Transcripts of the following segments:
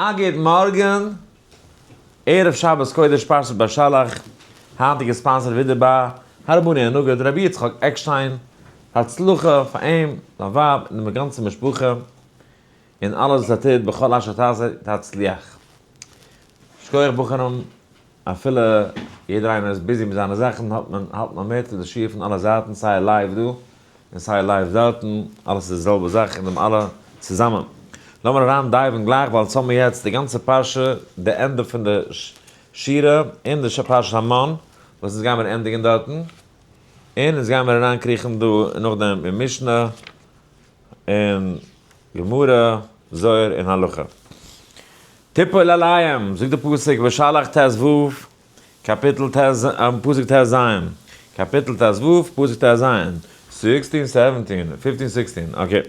א גוט מארגן, ערב שבת קודש פרשת בשלח, היינטיגע sponsor ווידער ביי הרבני הנגיד רבי יצחק עקשטיין, הצלחה פאר אים, זיין ווייב און די גאנצע משפחה, און אלעס וואס ער טוט בכל אשר תעשה תצליח. שכוח בחורים, אפילו יעדער איינער איז busy מיט זיינע זאכן האט מען האלט מען מיט די שיעור פון אלע זייטן סיי live דא און סיי live דארטן, אלעס איז די זעלבע זאך און דעם אלע צוזאמען. לאמיר אריין dive ן גלייך ווייל אונז האבן יעצט די גאנצע פרשה, די ענדע פון די שירה און די פרשת המן וואס אונז גיימיר ענדיגן דארטן, און אונז גיימיר אריין קריכן דא נאכדעם אין משנה און גמרא, זוהר און הלכה. תפול עליהם, זאגט די פסוק בשלח ט ו, קאפיטל ט ז, פסוק ט ז, קאפיטל ט ו, פסוק ט ז, sixteen seventeen, fifteen sixteen, okay.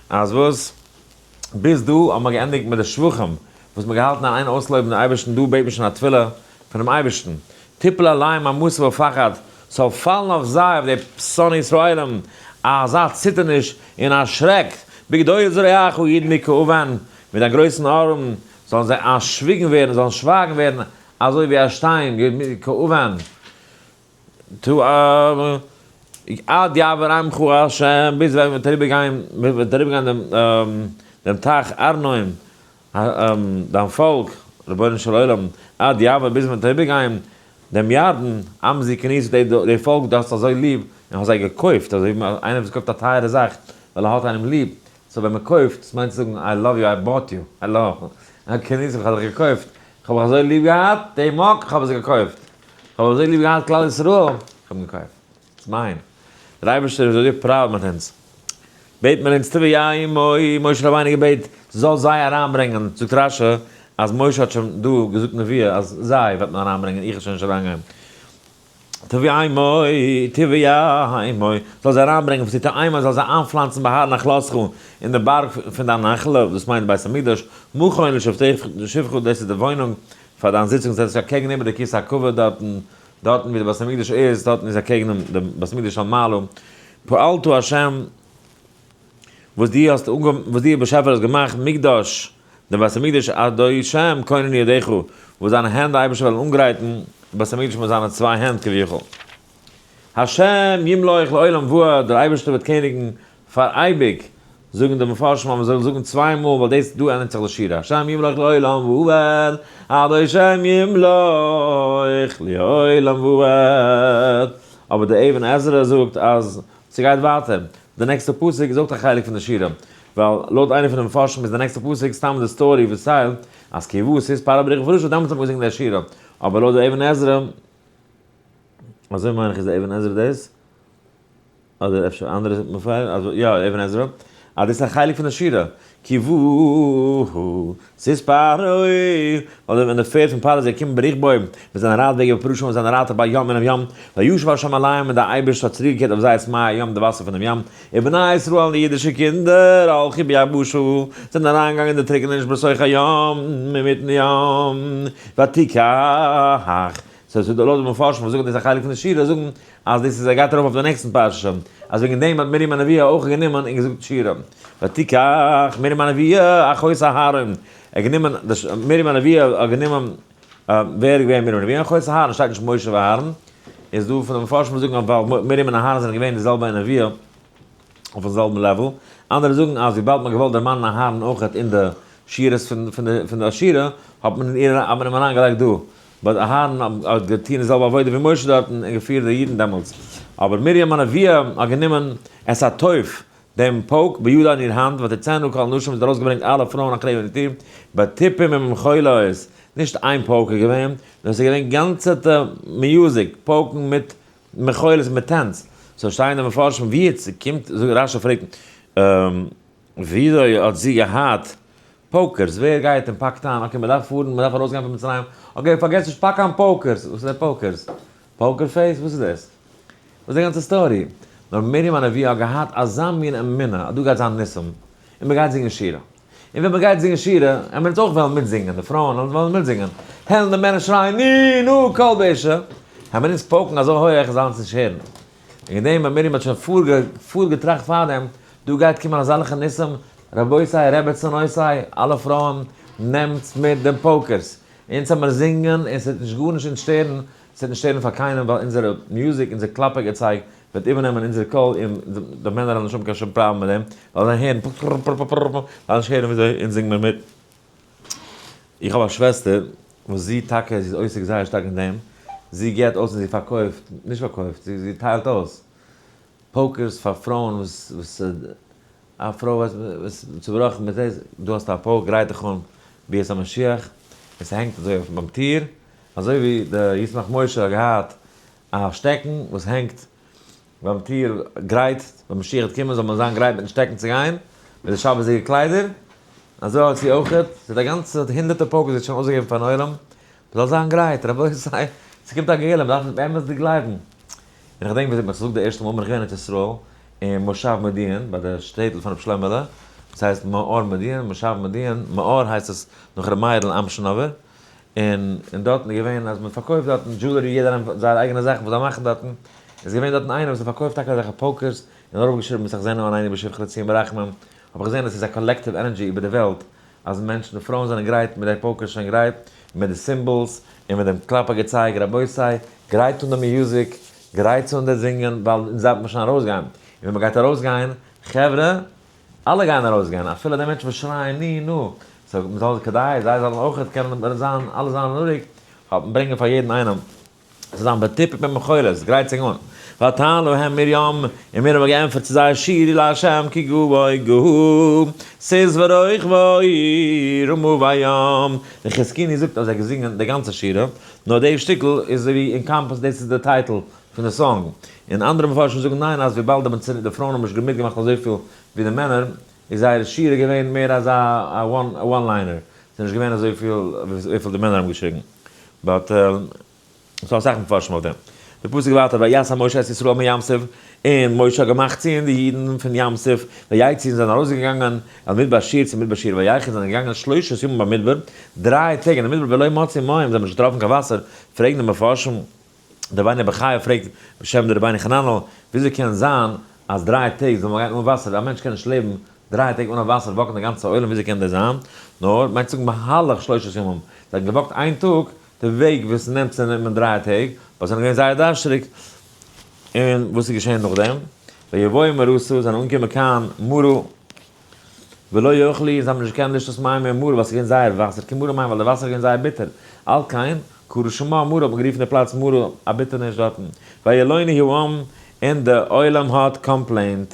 אז וואס? ביז דא האט מען געענדיגט מיט די שבחים וואס מען געהאלטן אין איין אויסלויבן דעם אייבערשטן, דא בעט מען שוין א תפילה פונעם אייבערשטן, תפול עליהם אימתה ופחד, ס'זאל פאלן אויף זיי, אויף די שונאי ישראלים, אזא ציטערניש און א שרעק, בגדול זרועך ידמו כאבן, מיט דיין גרויסן ארעם זאלן זיי אנשוויגן ווערן, זאלן שווייגן ווערן אזוי ווי א שטיין, כאבן. טו עד יעבור עמך ה', ביז ווען מ'וועט אריבערגיין, מ'וועט אריבערגיין דעם דעם טייך ארנון, דיין פאלק, רבונו של עולם, עד יעבור ביז מ'וועט אריבערגיין דעם ירדן, עם זו קנית, די פאלק דו האסט אזוי ליב, און האסט זיי געקויפט, אזוי ווי איינער וואס קויפט א טייערע זאך ווייל ער האט איינעם ליב, so ווען מען קויפט, דאס מיינט צו זאגן I love you, I bought you, האלא, קנית איך האב דיך געקויפט, איך האב דיך אזוי ליב געהאט, די mug, איך האב עס געקויפט, איך האב אזוי ליב געהאט כלל ישראל, איך האב אים געקויפט, ס'איז מיין, דער אייבערשטער איז אזוי proud מיט אונז, בעט מען אונז תביאמו, משה רבינו געבעט זאל זיי אריינברענגען, זאגט רשי אז משה האט שוין דא געזאגט נבואה אז זיי וועט מען אריינברענגען, איך וועל שוין נישט אריינגיין. תביאמו, תביאמו, זאל זיי אריינברענגען ותטעמו, זאל זיי איינפלאנצן בהר נחלתך, אין די בארג פון דיין נחלה, דאס מיינט בית המקדש, מכון לשבתך, דאס איז די וואוינונג פאר דיין זיצונג, דאס איז אקעגן איבער די כסא הכבוד דארטן, דארטן ווי די בית המקדש איז, דארטן איז אקעגן דעם בית המקדש של מעלה, פעלת ה', וואס דו האסט וואס דו באשעפער האסט געמאכט מקדש, דעם בית המקדש אדושם כוננו ידיך, וואס זיינע הענט די אייבערשטער וועלן אנגרייטן בית המקדש מיט זיינע צוויי הענט כביכול. השם ימלוך לעולם ועד, דער אייבערשטער וועט קעניגן פאר אייביג, זאגן די מפרשים אז מען זאל זאגן צוויי מאל ווייל דאס דא ענדיגט זיך די שירה, השם ימלוך לעולם ועד, אדושם ימלוך לעולם ועד, אבער די אבן עזרא זאגט אז ס'גייט ווייטער, די נעקסטע פסוק איז אויך א חלק פון די שירה, ווייל לויט איינער פון די מפרשים איז די נעקסטע פסוק סתם די story וואס ציילט אז כי בא סוס פרעה ברכבו ובפרשיו דעמאלטס האט מען געזינגען די שירה, אבער לויט די אבן עזרא, אזוי מיין איך איז די אבן עזרא דאס, אדער אפשר אנדערע מפרשים, יא אבן עזרא, אז דאס איז א חלק פון די שירה, כי בא סוס פרעה, אדער ווען די פערד פון פרעה איז געקומען ברכבו, מיט זיינע רייטוועגער ובפרשיו מיט זיינע רייטער בים אינעם ים, וישב השם עליהם און דער אייבערשטער האט צוריקגעקערט אויף זיי את מי הים די וואסער פונעם ים, ובני ישראל און די אידישע קינדער הלכו ביבשה זענען אריינגעגאנגען אין די טריקעניש בתוך הים אינמיטן ים, ותקח. so ס'איז דא לויט די מפרשים וואס זאגן דאס איז א חלק פון די שירה זאגן אז דאס איז ער גייט ארויף אויף די נעקסטן פרשה, אז וועגן דעם האט מרים הנביאה אויך גענומען און געזאגט שירה. ותקח מרים הנביאה אחות אהרן, ער האט גענומען, מרים הנביאה האט גענומען, ווער איז געווען מרים הנביאה? אחות אהרן, שטייט נישט משה ואהרן, איז דא פון די מפרשים וואס זאגן אז ווייל מרים און אהרן זענען געווען די זעלבע נביאה, אויפן זעלבן level, אנדערע זאגן אז וויבאלד מען האט געוואלט דערמאנען אהרן אויך אין די שירות פון די שירה, האט מען אים אריינגעלייגט דא. but אהרן האט געטון די זעלבע עבודה ווי משה דארטן און געפירט די אידן דעמאלטס, אבער מרים הנביאה האט גענומען את התוף, דעם פויק, בידה אין איר האנט, ותצאנה כל הנשים, זי האט ארויסגעברענגט אלע פרויען אחריה אין איר טיר, בתופים ובמחולות, נישט איין פויק איז געווען, נאר עס איז געווען גאנצעטע music, פויקן מיט מחולות מיט טענץ, so שטייען די מפרשים ווי עס קומט, רשי פרעגט, וויאזוי האט זי געהאט פויקערס? ווער גייט און פאקט איין? okay מ'דארף פארן, מ'דארף ארויסגיין פון מצרים, okay פארגעס נישט פאק איין פויקערס! וואס איז די פויקערס? poker face? וואס איז דאס? וואס איז די גאנצע story? נאר מרים הנביאה האט געהאט אזא מין אמונה אז דא גייט זיין ניסים, און מ'גייט זינגען שירה. און ווען מ'גייט זינגען שירה, העלן מיר אונז אויך וועלן מיטזינגען, די פרויען וועלן וועלן מיטזינגען, העלן די מענער שרייען נו נו קול באשה, העלן מיר אונז פויקן אזוי הויעך זאלן אונז נישט הערן. וועגן דעם ווען מרים האט שוין פארגעטראכט פארדעם, דא גייט קומען אזעלכע ניסים, רבותי, רעבעצענותי, אלע פרויען, נעמטס מיט די pokers, אונז האמיר זינגען און ס'וועט נישט גארנישט אונז שטערן, ס'וועט נישט שטערן פאר קיינעם ווייל אונזערע music, אונזער קלאפער געצייג וועט איבערנעמען אונזער קול און די מענער וועלן נישט האבן קיין שום פראבלעם מיט דעם, ווייל זיי הערן פ-פ-פ-פ-פ-פ-פ, זיי וועלן נישט הערן וויאזוי אונז זינגן מיר מיט. איך האב א שוועסטער וואס זי טאקע זי איז עוסק זייער שטארק אין דעם, זי געבט אויס און זי פארקויפט, נישט פארקויפט, זי טיילט אויס pokers פאר פרויען וואס וואס א פרוי וואס איז צובראכן מיט דאס, דא האסטו א poke, גרייט דיך אן ביאת המשיח, און ס'הענגט אזוי אויף ביים טיר, אזוי ווי די ישמח משה האט געהאט א שטעקן וואס הענגט ביים טיר גרייט ווען משיח וועט קומען זאל מען זיין גרייט מיטן שטעקן צו גיין, מיט די שבת'דיגע קליידער, אזוי האט זי אויכעט, זי האט א גאנצע הונדערטער pokers זי האט שוין אויסגעגעבן פארן עולם, מען זאל זיין גרייט, רבותי, ס'קומט א גאולה, מען דארף באמת'דיג גלייבן. און איך געדענק ווי זי האט מיך געזאגט די ערשטע מאל בין איך געווען אין ארץ ישראל, אין מושב מודיעין, ביי די שטעטל פון רבי שלמה'לע, וואס הייסט מאור מודיעין, מושב מודיעין, מאור הייסט עס נאך רבי מאיר'ל אמשינאווער, און און דארטן איז געווען אז מען פארקויפט דארטן jewelry יעדער נעמט זייער אייגענע זאכן וואס זיי מאכן דארטן, איז געווען דארטן איינער וואס האט פארקויפט טאקע אזעלכע pokers און ארויפגעשריבן וואס איך זע נאר אין עיני בשבחך לציון ברחמים, האב איך געזען אז ס'איז א collective energy איבער די וועלט אז מענטשן די פרויען זענען גרייט מיט די pokers שוין גרייט מיט די cymbals און מיט דעם קלאפער געצייג רבותי גרייט אן די music גרייטס אן די זינגען ווייל אונז דארף מען שוין ארויסגיין און ווען מען גייט ארויסגיין חברה אלע גייען ארויסגיין, אפילו די מענטשן וואס שרייען ני נו, so מ'זאל כדי זיי זאלן אויכעט קענען זיין אלע זיין רואיג, האט מען ברענגען פאר יעדן איינעם צו זיין בטיפ במחולות, גרייט זיך אן. ותען להם מרים, און מרים האט געענטפערט צו זיי, שירו לה' כי גאה גאה, סוס ורוכבו רמה בים. דער חזקוני זאגט אז ער האט געזינגען די גאנצע שירה, נאר די שטיקל איז אזוי ווי encompass דאס איז די title פון די song, און אנדערע מפרשים זאגן ניין אז וויבאלד די פרויען האבן נישט מיטגעמאכט אזויפיל ווי די מענער, איז זייער שירה געווען מער אזא one liner, ס'איז נישט געווען אזויפיל וויפיל די מענער האבן געשריגן, but ס'דא אסאך מפרשים אויף דעם. די פסוק ווייטער ויסע משה את ישראל מים סוף, און משה האט געמאכט ציען די אידן פון ים סוף, ויצאו און זענען ארויסגעגאנגען אל מדבר שור צום מדבר שור, ויחנו זענען געגאנגען שלשת ימים במדבר, דריי טעג אין די מדבר ולא מצאו מים, זיי האבן נישט געטראפן קיין וואסער, פרעגן די מפרשים, דער רבינו בחיי פרעגט בשם די רבינו חננאל, וויאזוי קען זיין אז דריי טעג זאל מען גיין אן וואסער, א מענטש קען נישט לעבן דריי טעג אן א וואסער, walk ן די גאנצע עולם, וויאזוי קען דאס זיין? נאר מיינט צו זאגן מהלך שלושת ימים, זיי האבן גע walk ט איין טאג, די וועג וואס נעמט צו נעמען דריי טעג, ווייל זיי זענען געווען זייער דארשטריג. און וואס איז געשען נאכדעם? ויבואו מרתה, זיי זענען אנגעקומען קיין מרה. ולא יכלו, זיי האבן נישט געקענט לשתות מים ממרה, ווייל ס'איז געווען זייער וואסער, כי מרים המים, ווייל די וואסער איז געווען זייער ביטער, על כן, קרא שמה מרה, האט מען גערופן די פלאץ מרה, א ביטערניש דארטן. וילונו העם, און די עולם האט complained,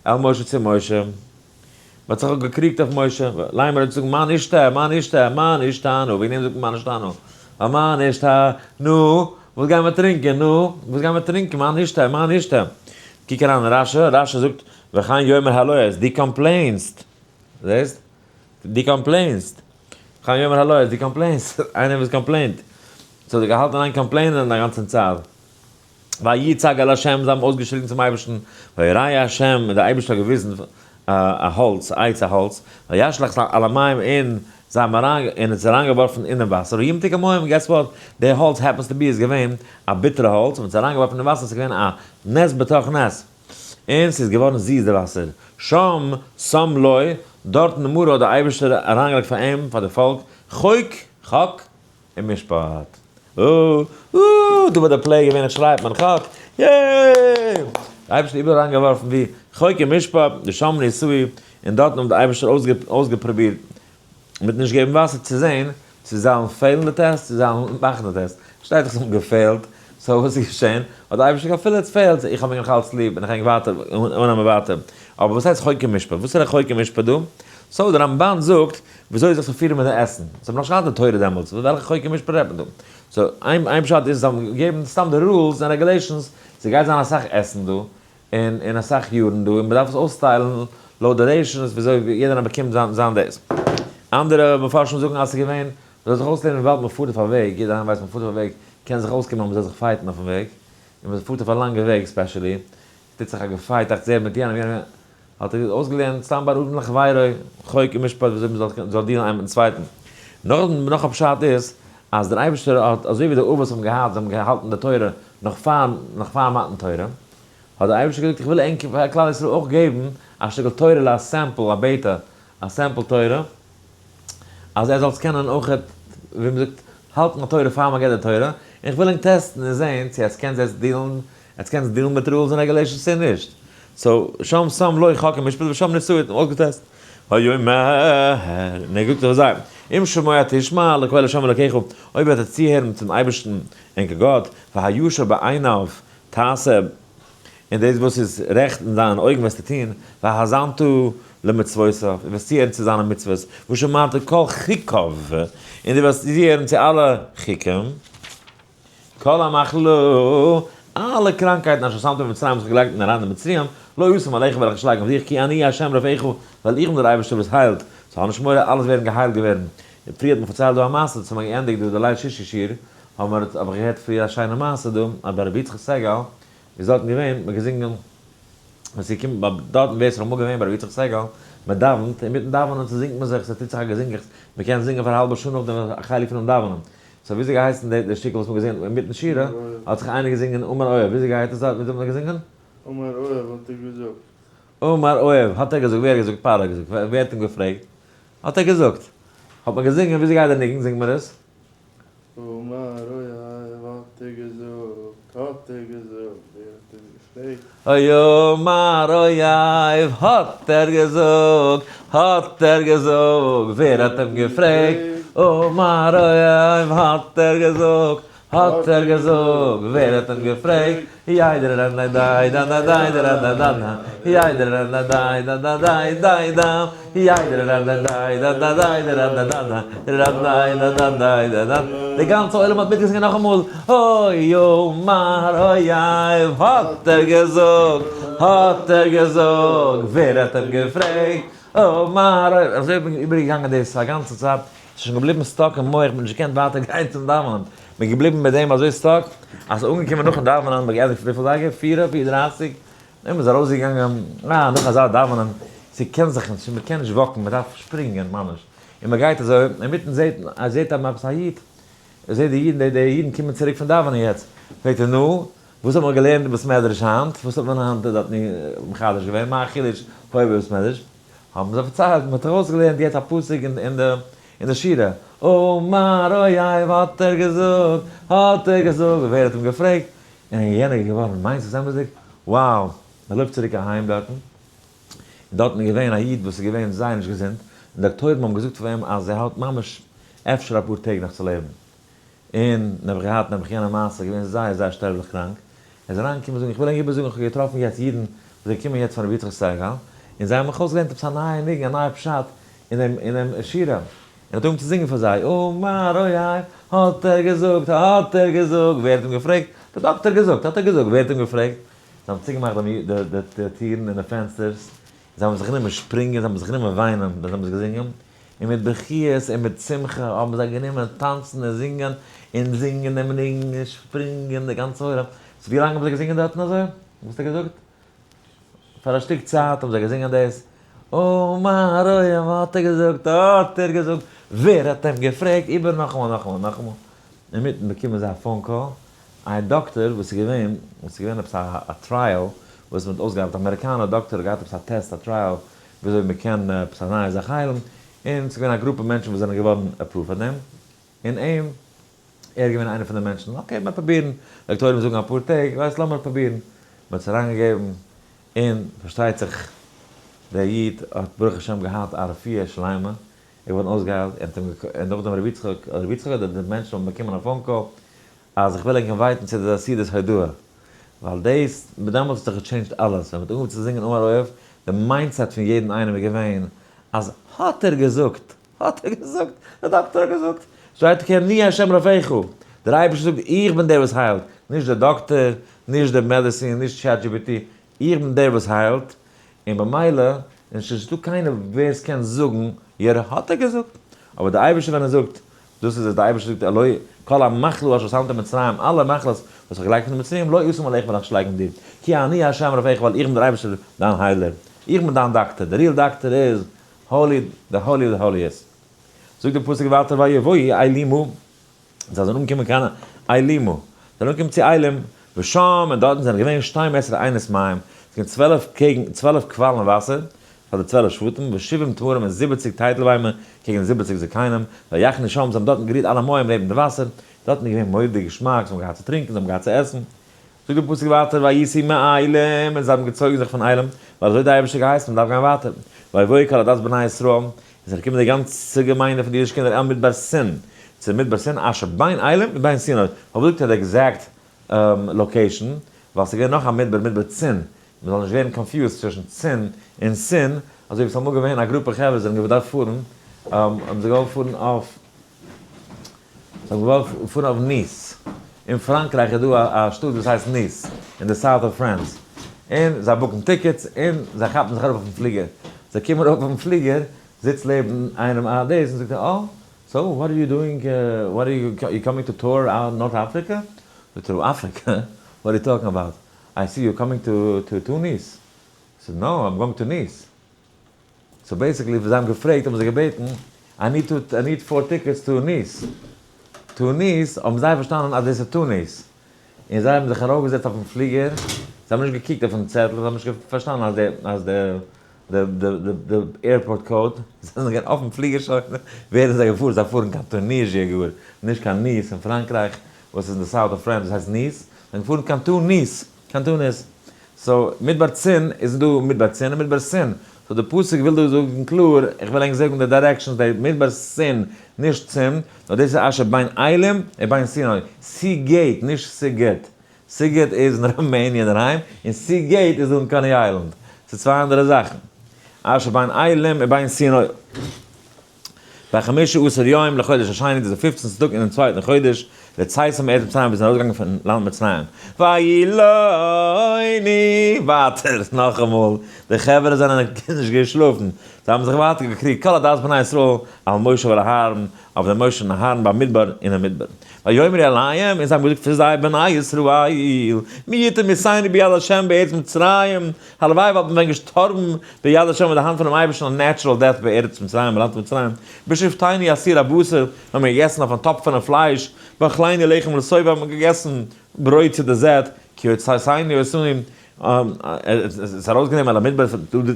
אל משה צו משה. מען האט זיך געקריגט אויף משה, לאמר האט געזאגט, מה נשתה, מה נשתה, מה נשתה נו, וועגן דעם זאגט מען מה נשתה נו, ווייל מה נשתה נו, וואס גייען מיר טרינקען, נו, וואס גייען מיר טרינקען, מה נשתה, מה נשתה. קוק אריין אין רשי, רשי זאגט, וכן יאמר הלועז, דו complain סט, זעסט? דו complain סט. וכן יאמר הלועז, דו complain סט. איינער וואס complain ט. so האט ער געהאלטן איין complain ען א גאנצן צייט. ויצעק אל ה', זיי האבן אויסגעשריגן צום אייבערשטן, וירא ה', און דער אייבערשטער האט געוויזן א האלץ, עץ א האלץ, וישלך על המים, און זיי האבן אריין, און עס איז אריינגעווארפן אינעם וואסער, וימתק המים, guess what, די האלץ happens to be איז געווען א ביטערע האלץ, און ווען עס איז אריינגעווארפן אין וואסער, עס איז געווען א נס בתוך נס. און ס'איז געווארן זיס די וואסער. שם שם לו, דארט אין די מרה האט דער אייבערשטער אריינגעלייגט פאר אים, פאר די פאלק, חוק, חק, און משפט. אה, אה, דא ביי די play געווען איך שרייט מען חק, yay! דער אייבערשטער איבעראל אריינגעווארפן ווי חוק און משפט, ושם נסהו, און דארטן האבן די אייבערשטער אויסגעפרובירט מיט נישט געבן וואסער צו זען צו זיי וועלן fail ן די טעסט צו זיי וועלן מאכן די טעסט, פארשטייט זיך זיי האבן גע fail ט, so וואס איז געשען? האט די אייבערשטער געזאגט אפילו עטס fail ט, איך האב ענק נאך אלץ ליב און איך ענק ווייטער אננעמען ווייטער, אבער וואס הייסט חוק ומשפט? וואס איז א חוק ומשפט דא? so די רמבן זאגט וויאזוי זיך צו פירן מיט די עסן, זיי האבן נאך נישט געהאט די תורה דעמאלטס, וועלכע חוק ומשפט רעדט מען דא? so איין פשט איז זיי האבן געגעבן סתם די rules און regulations, ס'גייט זיין אסאך עסן דא, און און אסאך יארן דא, און מ'דארף עס אויסטיילן לויט די rations וויאזוי יעדער באקומט זיין זיין דאס. אנדערע מפרשים זאגן אז ס'איז געווען, מ'זאל זיך אויסלערנען וויבאלד מ'פארט אויף א וועג, יעדער איינער ווייסט מ'פארט אויף א וועג קען זיך אויסקומען אז מ'זאל זיך fight ן אויפן וועג, און מ'פארט אויף א לאנגע וועג specially, טוט זיך א געפייט אכט זעהר מיט יענעם, יענעם האט ער אויסגעלערנט סתם בין אדם לחבירו חוק ומשפט וויאזוי מ'זאל זאל דינען איינער מיטן צווייטן. נאך נאך א פשט איז אז דער אייבערשטער האט אזוי ווי די אבות האבן געהאט זיי האבן געהאלטן די תורה נאך פאר נאך פאר מתן תורה, האט דער אייבערשטער געזאגט איך וויל ענק פאר כלל ישראל אויך געבן א שטיקל תורה'לע א sample א beta א sample תורה. אז ער זאל עס קענען אויך, ווי מען זאגט, האלטן א תורה פאר מען געבט די תורה, און איך וויל ענק test ן און זען צו עטס קענטס עס deal ן, עטס קענטס deal ן מיט rules און regulations צו נישט. so, שם שם לו חק ומשפט ושם נסו האט מען אויסגע test. ויאמר, און ער געזאגט צו זיי, אם שמוע תשמע לקול השם אלקיך, אויב וועט עטס צוהערן צום אייבערשטן ענקער גאט, והישר בעיניו תעשה, און דאס וואס איז רעכט אין זיינע אויגן וועסטו טון, והאזנת למצוותיו, און וועסט צוהערן צו זיינע מצוות, ושמרת כל חוקיו, און דו וועסט צוהערן צו אלע חוקים, כל המחלה, אלע קראנקייטן אשר שמתי במצרים וואס איך האב געלייגט אין אריין די מצריים, לא אשים עליך וועל איך נישט לייגן אויף דיך, כי אני ה' רופאך, ווייל איך בין דער אייבערשטער וואס היילט, so האב נישט מורא, אלעס ווערן געהיילט געווערן. און פריער האט מען פארציילט דא א מעשה, דאס האט מען געענדיגט דא די ליל שישי שיעור, האבן מיר, האב איך געהערט פריער א שיינע מעשה דא, אז ביי רבי יצחק סגל איז דארטן געווען, מען האט געזינגען, ווען ס'איז געקומען ביי דארטן ווער ס'איז אמאל געווען ביי רבי יצחק סגל, מען דאווענט, אינמיטן דאווענען צוזינגט מען זיך, ס'טוט זיך א געזינגעכץ, מען קען זינגען פאר א האלבע שעה נאכדעם א חלק פונעם דאווענען. so וויאזוי געהייסן די שטיקל וואס מ'האט געזינגען אינמיטן שירה, האט זיך איינער געזינגען אמר אוהב, וויאזוי גייט עס דארט, וויאזוי האט מען געזינגען? אמר אוהב האט ער געזאגט. אמר אוהב האט ער געזאגט, ווער האט געזאגט? פרעה האט געזאגט, ווער האט אים געפרעגט? האט ער געזאגט. האט מען געזינגען, וויאזוי גייט די ניגון, זינגט מען עס? אמר אוהב האט ער געזאגט, האט ער געזאגט, ווער האט אים געפרעגט? אוי אמר אוהב האט ער געזאגט, האט ער געזאגט, ווער האט אים געפרעגט? אמר אוהב האט ער געזאגט, האט ער געזאגט, ווער האט אים געפרעגט? די גאנצע עולם האט מיטגעזינגען נאכאמאל, אוי אמר אוהב האט ער געזאגט, האט ער געזאגט, ווער האט אים געפרעגט? אמר אוהב, אזוי האט מען איבערגעגאנגען דאס א גאנצע צייט, ס'איז שוין געבליבן stuck אין מח, מ'האט נישט געקענט ווייטער גיין צום דאווענען, מ'איז געבליבן מיט דעם אזוי stuck, אז ס'איז אנגעקומען נאכן דאווענען, מ'האט געענדיגט וויפיל זייגער? פיר, פיר דרייסיג, און מ'איז ארויסגעגאנגען, אה, נאך אזא דאווענען, ס'קען זיך נישט, מ'קען נישט walk ן, מ'דארף שפרינגען ממש, און מ'גייט אזוי, אינמיטן זעט, זעט א עפעס א איד, ער זעט די אידן, די אידן קומען צוריק פון דאווענען יעצט, פרעגט ער, נו, וואס האט מען געלערנט אין בית מדרש היינט? וואס האט מען היינט דארט מחדש געווען? מה חידוש היה בבית מדרש? האבן זיי פארציילט, מען האט ארויסגעלערנט יעצט א פסוק אין די שירה, אמר אוהב האט ער געזאגט, האט ער געזאגט, ווער האט אים געפרעגט? און יענער איז געווארן, מיינסט עס אמת'דיג? wow! מען לויפט צוריק אהיים דארטן, און דארטן איז געווען א איד וואס איז געווען זייער נישט געזונט, און דאקטוירים האבן געזאגט פאר אים אז ער האט ממש אפשר אפאר טעג נאך צו לעבן. און נעבעך געהאט נעבעך יענע מעשה, געווען זייער זייער שטערבליך קראנק, ער איז אריינגעקומען זאגן איך וויל ענק איבערזאגן איך האב געטראפן יעצט אידן וואס זיי קומען יעצט פון רבי יצחק סגל, און זיי האבן מיך אויסגעלערנט עפעס א נייע ניגון א נייע פשט אין דעם אין דעם שירה, און האט אנגעהויבן צו זינגען פאר זיי, אמר אוהב האט ער געזאגט האט ער געזאגט, ווער האט אים געפרעגט? דער דאקטער האט געזאגט האט ער געזאגט, ווער האט אים געפרעגט? זיי האבן צוגעמאכט די די טירן און די פענסטערס, זיי האבן זיך גענומען שפרינגען, זיי האבן זיך גענומען וויינען ווען זיי האבן עס געזינגען, און מיט בכיות און מיט שמחה האבן זיי גענומען טאנצן און זינגען, און זינגען דעם ניגון און שפרינגען די גאנצע עולם. so ווי לאנג האבן זיי געזינגען דארטן אזוי? וואס האט ער געזאגט? פאר א שטיק צייט האבן זיי געזינגען דאס, אמר אוהב האט ער געזאגט, האט ער געזאגט, ווער האט אים געפרעגט, איבער נאכאמאל נאכאמאל נאכאמאל, אינמיטן באקומען זיי א phone call, א דאקטער וואס איז געווען, וואס איז געווען עפעס א trial וואס מען האט אויסגעארבעט, א אמעריקאנער דאקטער האט געהאט עפעס א test, א trial וויאזוי מען קען עפעס א נייע זאך היילן, און ס'איז געווען א גרופע מענטשן וואס זענען געווארן approved פאר דעם, און אים, ער איז געווען איינער פון די מענטשן, okay מיר פרובירן, דאקטוירים זאגן אפאר טעג, ווייסט לאמיר פרובירן, מען האט עס אריינגעגעבן, און פארשטייט זיך דער איד האט ברוך השם געהאט א רפואה שלימה, ער איז געווארן אויסגעהיילט, און נאכדעם רבי יצחק, רבי יצחק אדער די מענטשן האבן באקומען א phone call, אז איך וויל ענק invite ן צו די סעודת הודאה, ווייל דאס, דעמאלטס האט זיך גע change ט אלעס, ווען מ'האט אנגעהויבן צו זינגען אמר אוהב, די mindset פון יעדן איינעם איז געווען אז האט ער געזאגט, האט ער געזאגט, דער דאקטער האט געזאגט, שטייט כי אני ה' רופאך, דער אייבערשטער זאגט איך בין דער וואס היילט, נישט דער דאקטער, נישט די מעדעצין, נישט ChatGPT, איך בין דער וואס היילט, און במילא איז נישטא קיינער ווער עס קען זאגן יער האט ער געזאגט, אבער דער אייבערשטער ווען ער זאגט דאס איז עס, דער אייבערשטער זאגט אלוהי כל המחלה אשר שמתי במצרים, אלע מחלות וואס איך האב געלייגט פון די מצרים, לא אשים עליך וועל איך נישט לייגן דיר, כי אני ה' רופאך ווייל איך בין דער אייבערשטער דיין היילער, איך בין דיין דאקטער, דער real דאקטער איז holy, די holy of the holiest. זאגט דער פסוק ווייטער ויבואו אילימה, זיי זענען אנגעקומען קיין אילימה, זיי זענען אנגעקומען צו אילים, ושם, און דארטן זענען געווען שתים עשרה עינות מים, עס איז געווען 12 קעגן, 12 קוואלן וואסער, פאר די 12 שבטים, ושבעים תמרים און 70 טייטלביימער קעגן די 70 זקנים, ויחנו שם, זיי האבן דארטן גערוהט על המים לעבן די וואסער, דארטן איז געווען מורא'דיג געשמאק, זיי האבן געהאט צו טרינקען, זיי האבן געהאט צו עסן. זאגט דער פסוק ווייטער ויסעו מאילים, און זיי האבן געצויגן זיך פון אילים, ווייל אזוי האט דער אייבערשטער געהייסן, מען דארף גיין ווייטער. ויבואו כל עדת בני ישראל, און עס זענען געקומען די גאנצע געמיינדע פון די אידישע קינדער אל מדבר סין, צו מדבר סין, אשר בין אילים ובין סיני. פארוואס זאגט ער די exact location? ווייל ס'איז געווען נאך א מדבר, מדבר צין, מען זאל נישט ווערן confused צווישן צין און סין, אזוי ווי ס'איז אמאל געווען א גרופע חברה זענען געדארפט פארן, האבן זיי געוואלט פארן אויף, זיי האבן געוואלט פארן אויף ניס, אין פראנקרייך איז דא א שטאט וואס הייסט ניס, אין די south of France, און זיי book ן tickets, און זיי כאפן זיך ארויף אויפן פליגער, זיי קומען ארויף אויפן פליגער, זיצט לעבן איינעם א דאס, און זאגט ער, אה, so what are you doing, what are you coming to tour North Africa? זאגט ער, אפריקע? What are you talking about? I see you coming to Tunis. So no, I'm going to Nice. So basically וואס זיי האבן געפרעגט האבן זיי געבעטן, I need to, I need four tickets to Nice. To Nice האבן זיי פארשטאנען אז דאס איז טוניס. און זיי האבן זיך ארויפגעזעצט אויפן פליגער, זיי האבן נישט געקוקט אויפן צעטל, זיי האבן נישט פארשטאנען אז די, אז די, די, די, די airport code, זיי זענען געווען אויפן פליגער שוין, ווער איז זיי געפארן? זיי פארן קיין טוניזיע גאר, נישט קיין ניס אין פראנקרייך, וואס איז אין די south of France וואס הייסט ניס, זיי זענען געפארן קיין טוניס, קיין טוניס. So מדבר צין איז דא מדבר צין און מדבר סין. So די פסוק וויל דא זאגן קלאר, איך וויל ענק זאגן די directions, די מדבר סין, נישט צין, נאר דאס איז אשר בין אילים ובין סיני. סיגעיט, נישט סיגעט. סיגעט איז אין ראמעניע אינדערהיים, און סיגעיט איז דא אין קאני איילענד. ס'איז צוויי אנדערע זאכן. אשר בין אילים ובין סיני. בחמשה עשר יום לחודש השני, דאס איז די פופצנטע טאג אינעם צווייטן חודש, לצאתם מארץ מצרים, וואס זענען ארויסגעגאנגען פון לאנד מצרים. וילונו, ווייטער, נאכאמאל, די חברה זענען נישט געשלאפן, זיי האבן זיך ווייטער געקריגט, כל עדת בני ישראל על משה ועל אהרן, אויף דעם משה און אהרן במדבר אינעם מדבר. ויאמרו אליהם, און זיי האבן געזאגט פון זיי, בני ישראל, מי יתן מתנו ביד השם בארץ מצרים, הלוואי וואלט מען ווען געשטארבן ביד השם מיט די האנט פונעם אייבערשטן א natural death בארץ מצרים אין לאנד פון מצרים, בשבתנו על סיר הבשר, האבן מיר געגעסן אויפן טאפ פונעם פלייש, באכלינו לחם לשובע האבן מיר געגעסן ברויט צו די זעט, כי הוצאתנו אותנו, עס איז ארויסגענומען אל המדבר,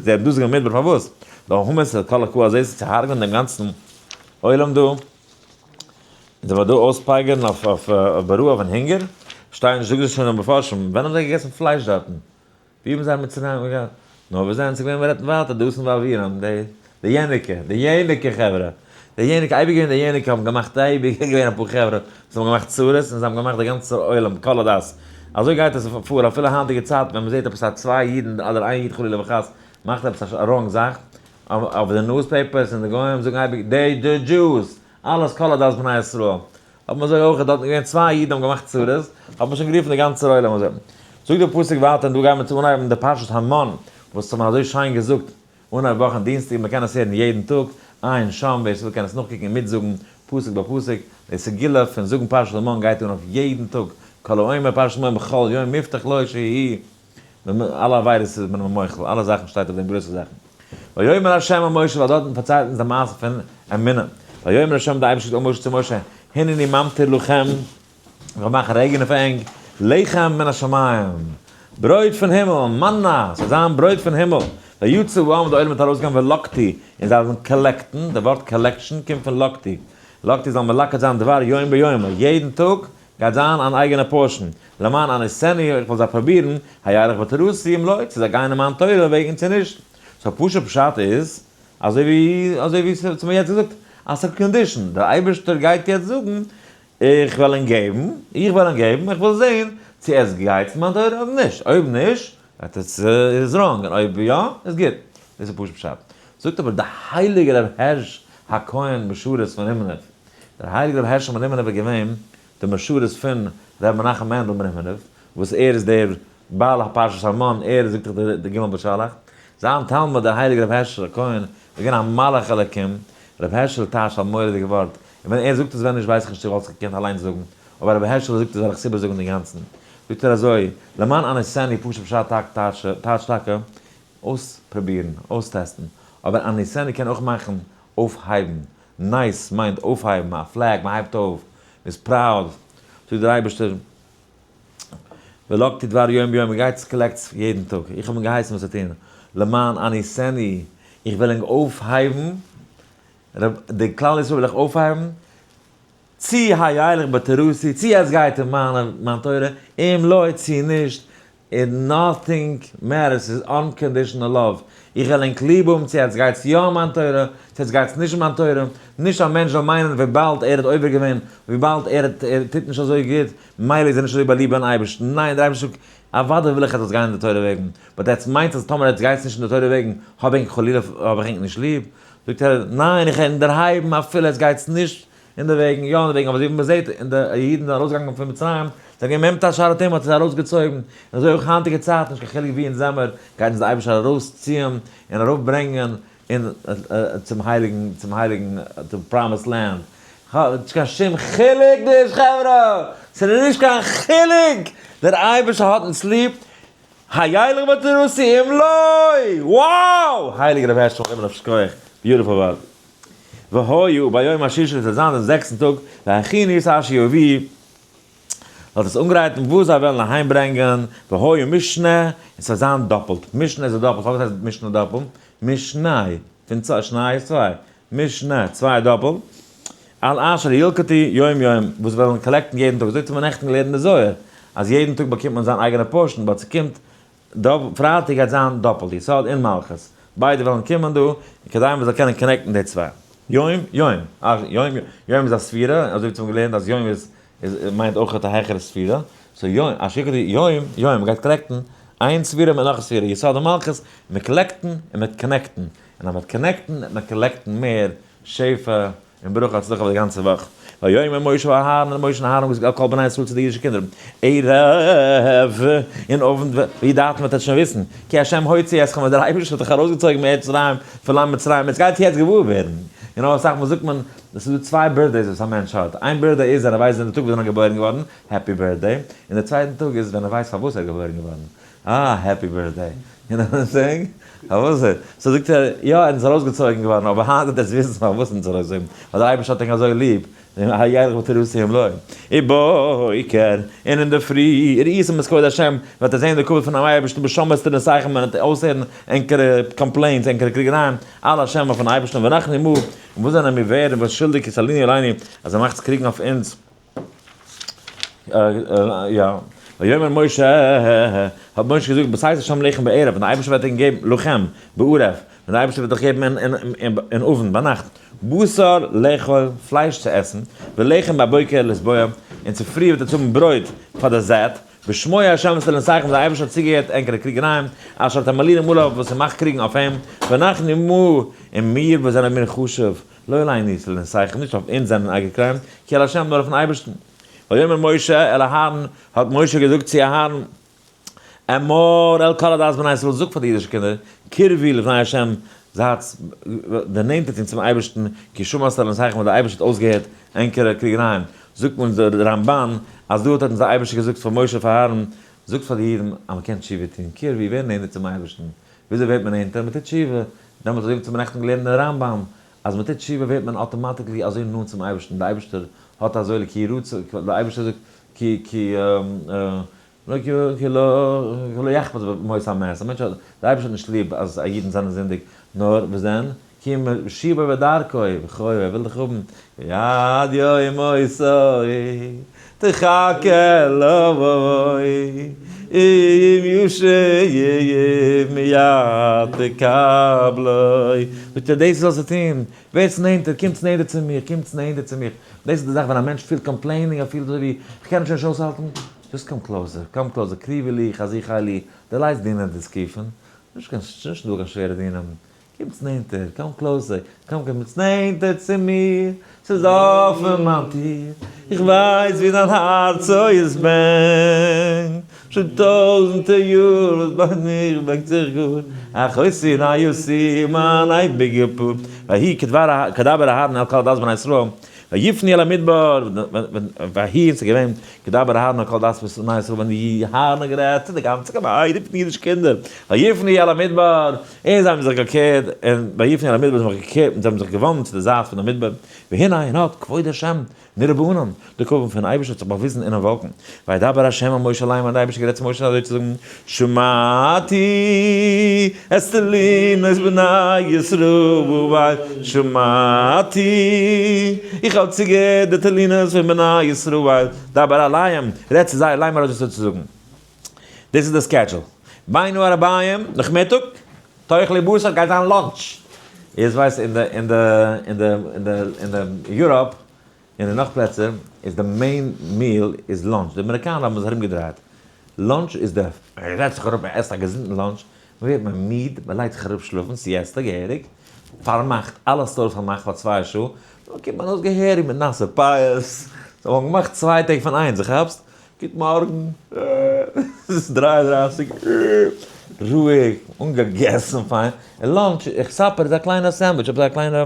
דעם דאזיגן מדבר פארוואס? להמית את כל הקהל הזה, צו הרג'נען דעם גאנצן עולם דא, און זיי וועלן דא אויספייגערן אויף ברעב און הונגער, שטייען נישט זאגן זיי שוין מפרשים, ווען האבן זיי געגעסן פלייש דארטן? ווי האבן זיי מצרים געהאט? נאר וואס זענען זיי געווען מ'רעדט ווייטער דתן ואבירם די די יעניקע די יעניקע חברה די יעניקע אייביג געווען די יעניקע האבן געמאכט אייביג געווען אפאר חברה וואס האבן געמאכט צרות און זיי האבן געמאכט די גאנצע עולם כל הדת אזוי גייט עס פאר אפילו היינטיגע צייטן ווען מ'זעט עפעס א צוויי אידן אדער איין איד חלילה וחס מאכט עפעס א wrong זאך אויף די newspapers און די גוים זאגן אייביג די די Jews אלעס כל עדת בני ישראל האט מען אזוי אויך דארטן געווען צוויי אידן האבן געמאכט צרות, האט מען שוין גערופן די גאנצער עולם אזוי. זאגט דער פסוק ווייטער און דא גייען מיר צו אנהייבן די פרשת המן, וואס האט מען אזוי שיין געזאגט אנהייב וואך און דינסטאג, מען קען עס הערן יעדן טאג, עיין שם, ווער ס'וויל קען עס נאכקוקן און מיטזאגן פסוק ביי פסוק, די סגולה פון זאגן פרשת המן גייט אן אויף יעדן טאג, כל האומר פרשת המן בכל יום מובטח לו שיהי' אלע עבירות איז מען מוחל, אלע זאכן שטייט אויף דעם גרויסע זאכן. ויאמר ה' אל משה, ווייל דארטן פארציילט אונז די מעשה פון אמונה. ויאמר ה' די אייבערשטער זאגט אל משה צו משה, הנני ממטיר לכם, איך וועל מאכן רעגענען פאר ענק, לחם מן השמים, ברויט פון הימל, מנה, ס'וועט זיין ברויט פון הימל, ויצאו העם, די עולם וועט ארויסגיין ולקטו, און זיי וועלן collect ן, די ווארט collection קומט פון לקטו, לקטו זאל מלקט זיין דבר יום ביומו, יעדן טאג גייט זיין אן אייגענע portion, למען אנסנו, איך וועל זיי פרובירן, הילכו בתורתי אם לא, צו זיי גייען אין מיין תורה וועגן צו נישט. So פשוט פשט איז, אזוי ווי אזוי ווי ס'האט מיר יעצט געזאגט, אז ס'איז condition, דער אייבערשטער גייט יעצט זאגן, איך וועל אים געבן, איך וועל אים געבן, איך וויל זען צו עס גייט צו מיין תורה אדער נישט, אויב נישט, וועט עס איז wrong, און אויב יא, איז גוט. דאס איז פשוט פשט. זאגט אבער דער הייליגער רבי הערש הכהן משרת פון רימנוב, דער הייליגער רבי הערש פון רימנוב איז געווען דער משרת פון רבי מנחם מענדל מרימנוב, וואס ער איז דער בעל הפרשת המן, ער זאגט דאך די ג' בשלח, זיין תלמיד דער הייליגער רבי הערשל הכהן איז געווען א מלאך אלקים, רבי הערשל טייטשט א מורא'דיגע ווארט, און ווען ער זאגט עס ווען נישט ווייס איך נישט צו איך וואלט עס געקענט אליינס זאגן, אבער רבי הערשל זאגט עס וועל איך עס איבערזאגן אינגאנצן, זאגט ער אזוי, למען אנסנו פשוט פשט טייטש טאקע, אויספרובירן, אויסטעסטן, אבער אנסנו קען אויך מאכן אויפהייבן, nice מיינט אויפהייבן, א flag, מען הייבט אויף, מען איז proud, זאגט דער אייבערשטער, ולקטו דבר יום ביומו, גייטס collect ס יעדן טאג, איך האב אים געהייסן וואס צו טון, למען אנסנו. איך וועל ענק אויפהייבן, די כלל ישראל וועל איך אויפהייבן, צי הילך בתורתי, צי עס גייט אין מיינע מיין תורה, אם לא צי נישט, and nothing matters, ס'איז unconditional love, איך וועל ענק ליב האבן צי עטס גייטס יא אין מיין תורה, צי עטס גייטס נישט אין מיין תורה, נישט א מענטש זאל מיינען וויבאלד ער האט עובר געווען, וויבאלד ער האט ער טוט נישט אזוי גוט, מילא איז ער נישט אזוי באליבט ביים אייבערשטן, ניין דער אייבערשטער זאגט, אוודאי וויל איך אז זאלסט גיין אין די תורה וועגן, but עטס מיינטס אז טאמער עטס גייטס נישט אין די תורה וועגן האב ענק חלילה האב איך ענק נישט ליב, זאגט ער, ניין איך וועל דערהייבן אפילו עטס גייטס נישט אין די וועגן, יא אין די וועגן, אבער אזוי ווי מען זעט אין די אידן זענען ארויסגעגאנגען פון מצרים, זיי האבן געממ ט אשר אתם האט זיי ארויסגעצויגן, און אזוי אויך היינטיגע צייטן, נישט קיין חילוק ווי אונז זעמער, גייט אונז דער אייבערשטער ארויסציען און ארויפברענגען אין צום הייליגן, צום הייליגן, צום promised land, נישט קיין שום חילוק נישט חברה! ס'איז נישט קיין חילוק! דער אייבערשטער האט אונז ליב, הילך בתורתי אם לא! wow! הייליגער רבי הערשל רימנוב שכוח! beautiful ווארט. והיה ביום השישי עס וועט זיין דעם זעקסטן טאג, והכינו את אשר יביאו, זאלט עס אנגרייטן וואס זיי וועלן אהיים ברענגען, והיה משנה, און עס וועט זיין דאפלט, משנה איז א דאפלט, פארוואס הייסט משנה דאפלט? משנה, פון צוויי, שני איז צוויי, משנה, צוויי דאפלט, על אשר ילקטו יום יום, וואס וועלן collect ן יעדן טאג, אזוי האט מען נעכטן געלערנט אין די זוהר, אז יעדן טאג באקומט מען זיין אייגענע portion, but ס'קומט פרייטאג גייט זיין דאפלט, יסוד און מלכות, ביידע וועלן קומען דא, כדי מען זאל קענען connect ן די צוויי. יום, יום, יום, יום איז א ספירה, אזוי ווי מיר האבן געלערנט אז יום איז מיינט אויך א העכערע ספירה, so יום, א שטיקל יום, יום, מען גייט collect ן איין ספירה מיט נאך א ספירה, יסוד און מלכות, מען collect ן און מען connect ן, און אז מען וועט connect ן וועט מען collect ן מער שפע און ברכה הצלחה אויף די גאנצע וואך. ויאמר משה אהרן און משה און אהרן האבן געזאגט אל כל בני ישראל צו די אידישע קינדער, ערב אין אוונט וידעתם וועט עטס שוין וויסן, כי ה' הוציא אתכם אז דער אייבערשטער האט דיך ארויסגעצויגן מארץ מצרים פון לאנד מצרים, עטס גייט יעצט געוואר ווערן. און אויך אסאך מאל זאגט מען, עס איז דא צוויי birthdays וואס א מענטש האט, איין birthday איז ווען ער ווייסט ווען די טאג וואס ער איז געבוירן געווארן, happy birthday, און די צווייטן טאג איז ווען ער ווייסט פארוואס ער איז געבוירן געווארן, אה happy birthday, you know what I'm saying? פארוואס? so זאגט ער, יא ער איז ארויסגעצויגן געווארן, אבער היינט וועט עטס וויסן פארוואס אונז ארויסגעצויגן, ווייל דער אייבערשטער האט ענק אזוי ליב, הילך בתורתי אם לא. ובוקר, און אינדערפרי, וראיתם את כבוד השם, וועט איר זען די כבוד פונעם אייבערשטן בשמעו את תלונותיכם, ווען איר וועט אויסהערן ענקערע complaints, ענקערע קריגערייען, על השם אויפן אייבערשטן, ונחנו מה, און וואס זענען מיר ווערד און וואס שולדיג איז תלינו עלינו, אז ער מאכט קריגן אויף אונז. יא, ויאמר משה, האט משה געזאגט, בתת השם לחם בערב, ווען דער אייבערשטער וועט ענק געבן, לחם, בערב, ווען דער אייבערשטער וועט דיך געבן אין אוונט, ביינאכט, בשר לאכול, פלייש צו עסן, ולחם בבוקר לשבוע, און צופרי וועט עטס האבן ברויט פאר די זעט, בשמוע השם את תלונותיכם, דער אייבערשטער האט צוגעהערט ענקערע קריגערייען, אשר אתם מלינים עליו, וואס איר מאכט קריגן אויף אים, ונחנו מה, און מיר וואס זענען מיר חשוב, לא עלינו תלונותיכם, נישט אויף אונז זענען אייגער קריים, כי על השם, נאר אויפן אייבערשטן. ויאמר משה אל אהרן, האט משה געזאגט צו אהרן, אמור אל כל עדת בני ישראל, זאג פאר די אידישע קינדער, קרבו לפני השם, זייטס דערנענטערט אים צום אייבערשטן, כי שמע תלונותיכם, ווייל דער אייבערשטער האט אויסגעהערט ענקערע קריגערייען. זאגט אונז דער רמבן, אז דא האט אונז דער אייבערשטער געזאגט פאר משה פאר אהרן, זאגט פאר די אידן אז מען קען תשובה טון, קרבו, ווער נענטער צום אייבערשטן, וויאזוי ווערט מען נענטער? מען טוט תשובה. דעמאלטס אזוי ווי צום נעכטן געלערנט אין רמב ם, אז מען טוט תשובה ווערט מען automatically אזוי נאנט צום אייבערשטן, דער אייבערשטער האט אזוי כי רצה, דער אייבערשטער זאגט כי כי לא כי כי לא כי לא יחפץ במות המת, א מענטש האט, דער אייבערשטער האט נישט ליב אז אידן זענען זינדיג, נאר וואס דען, כי אם בשובו בדרכו וכו', ער וויל דיך האבן, ועד יום מותו תחכה לו, אם ישוב מיד תקבלו. זאגט ער, דאס זאלסטו טון, ווערטס נענטער, קומטס נענטער צו מיר, קומטס נענטער צו מיר. דאס איז די זאך ווען א מענטש פילט complaining, ער פילט אזוי ווי, איך קען שוין נישט אויסהאלטן, just come closer, come closer, קרבי לי, חזי חילי, די לייסט דינער דיסקיפן, נישט קיין, נישט דא קיין שווערע דינים, קומטס נענטער, come closer, come קומטס נענטער צו מיר, ס'איז אפען מיין טיר, איך ווייס ווי דיין הארץ אוי עס בענקט, שוין טויזענטער יאר וואס ביי מיר בענקט זיך גאר, אחותי רעיתי מיין אייביגע פאר, ויהי כדבר אהרן אל כל עדת בני ישראל. ויפנו אל המדבר, ויהי און ס'איז געווען, כדבר אהרן אל כל עדת בני ישראל, ווען די אהרן האט גערעדט צו די גאנצע געמיינדע פון אידישע קינדער, ויפנו אל המדבר, און זיי האבן זיך געקערט, און ויפנו אל המדבר, זיי האבן זיך געקערט און זיי האבן זיך געוואנדן צו די זייט פון די מדבר, והנה, און אט, כבוד השם, נראה בענן, די כבוד פון אייבערשטער האט זיך באוויזן אינעם וואלקן. וידבר ה' אל משה לאמר, און דער אייבערשטער האט גערעדט צו משה אזוי צו זאגן, שמעתי את תלונות בני ישראל, שמעתי, איך האב צוגעהערט די תלונות פון בני ישראל, דבר אליהם, רעד צו זיי, לאמר אזוי צו זאגן. דאס איז די schedule. בין הערבים, נאכמיטאג, תאכלו בשר גייט זיין lunch. איז ווייסט אין די אין די אין די אין די אין די Europe און אין נאך פלעצער איז די main meal איז lunch. די אמעריקאנער האבן עס ארום געדרייט. lunch איז די מען זעצט זיך אראפ מען עסט א געזונטן lunch, מען ווערט מען מיד, מען לייגט זיך אראפ שלאפן, siesta געהעריג, פארמאכט אלע stores פארמאכט פאר 2 שעה, דאן קומט מען אויס געהעריג מיט נאסע פיאות, זיי האבן געמאכט 2 טעג פון איינס, דו כאפסט? גוט מארגן, ס'איז 3:30, רואיג, אנגעגעסן פיין, און lunch, איך supper איז א קליינע sandwich, עפעס א קליינע,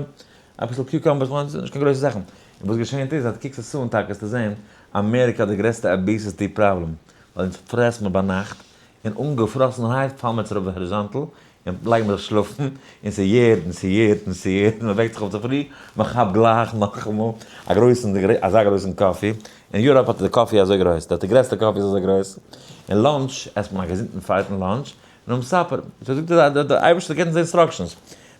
אביסל cucumbers, נישט קיין גרויסע זאכן. און וואס געשענט איז, אז דו קוקסט עס אן טאקע וועסטו זען, אמעריקע האט די גרעסטע obesity problem, ווייל אונז פרעסט מען ביינאכט, און אנגעפראסענערהייט פאלן מיר צוריק אויף די horizontal, און לייגן מיר זיך שלאפן, און ס'יערט און ס'יערט און ס'יערט, און מ'וועקט זיך אויף צופרי, מ'כאפט גלייך נאכאמאל א גרויסן, אזא גרויסן coffee, אין Europe האט די coffee אזוי גרויס, דארט די גרעסטע coffee איז אזוי גרויס, און lunch עסט מען א געזונטן פייטן lunch, און אום supper, סאו זאגט ער דער אייבערשטער געבט אונז instructions,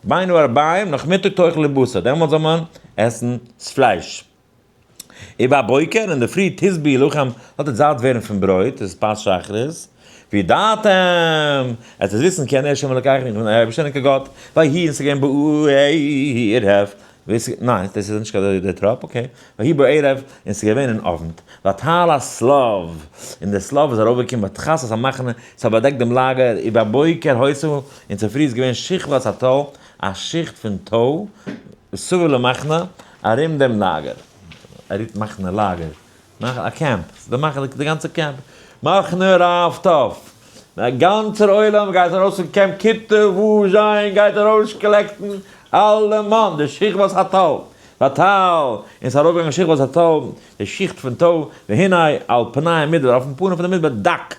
בין הערבים נאכמיטאג תאכלו בשר, דעמאלט זאל מען עסן ס'פלייש. ובבוקר אינדערפרי תשבעו לחם, זאלט איר זאט ווערן פון ברויט, עס איז פת שחרית, וידעתם, עטס וועט וויסן כי אני ה' אלקיכם, איך בין אייער אייבערשטער גאט, ויהי און ס'איז געווען בערב, ניין, דאס איז נישט קיין די טראפ, okay, ויהי בערב, און ס'איז געווען אין אוונט, ותעל השליו, און די שליו איז ארויפגעקומען ותכס את המחנה, ס'האט באדעקט דעם לאגער, ובבוקר היתה, און צופרי איז געווען שכבת הטל, א שיכט פון טוי, סביב למחנה, ארום דעם לאגער. ער רופט מחנה לאגער. א קעמפ. ס'איז די מחנה, די גאנצע קעמפ. מחנה רב טוב. דער גאנצער עולם גייט ארויס פון קעמפ כיתה ו' ז' גייט ארויס collect ן אלע מאן, די שכבת הטל. ותעל, און ס'איז ארויפגעגאנגען שכבת הטל, די שיכט פון טוי, והנה על פני המדבר, אויפן פנים פון די מדבר, דק.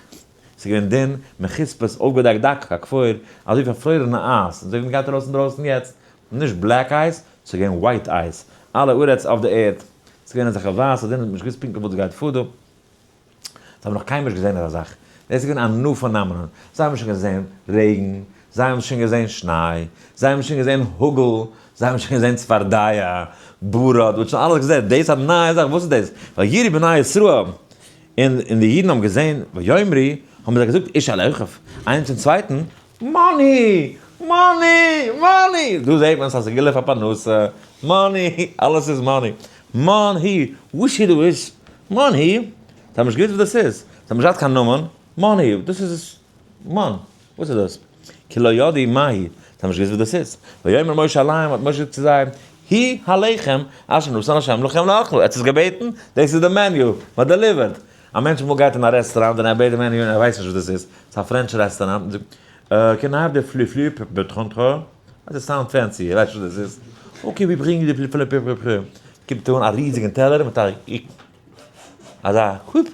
ס'איז געווען דין, מחוספס, אויפגעדעקט דק, כקפור, אזוי ווי פארפרוירענע אייז, אזוי ווי מ'גייט ארויס אינדרויסן יעצט, נישט black ice, ס'איז געווען white ice, אלע ארץ אויף די ערד, ס'איז געווען אזעלכע ווייסע דינע, מ'האט נישט געוואוסט פונקטליך וואס גייט פאר דא, זיי האבן נאך קיינמאל נישט געזען אזא זאך, דאס איז געווען א new phenomenon, זיי האבן שוין געזען רעגן, זיי האבן שוין געזען שניי, זיי האבן שוין געזען האגל, זיי האבן שוין געזען צפרדע, ברד, מ'האט שוין אלעס געזען, דאס איז א נייע זאך, וואס איז דאס? ויראו בני ישראל, און די אידן האבן געזען, ויאמרו, האבן זיי געזאגט איש אל אחיו, איינער צום צווייטן, money! Money! Money! דא זעט מען ס'איז א סגולה פאר פרנסה, money! אלעס איז money. מנהי! וואס איז דא איז? מנהי! זיי האבן נישט געוואוסט וואס דאס איז. זיי האבן נישט געהאט קיין נאמען. מנהי! דאס איז מן. וואס איז דאס? כי לא ידעו מה היא. זיי האבן נישט געוואוסט וואס דאס איז. ויאמר משה אליהם, האט משה געזאגט צו זיי, הוא הלחם אשר נתן השם לכם לאכול. ער האט עס געבעטן, דאס איז די menu. מ'האט delivered. א מענטש אמאל גייט אין א רעסטוראנט און ער בעט די menu און ער ווייסט נישט וואס דאס איז, ס'איז א French רעסטוראנט, און זאגט, can I have די פלי פלי פ פ דאס sound fancy, ער ווייסט נישט וואס דאס איז, okay we bring די פלי פלי פ פ פ, קומט אן א ריזיגן טעלער מיט א אזא הופ,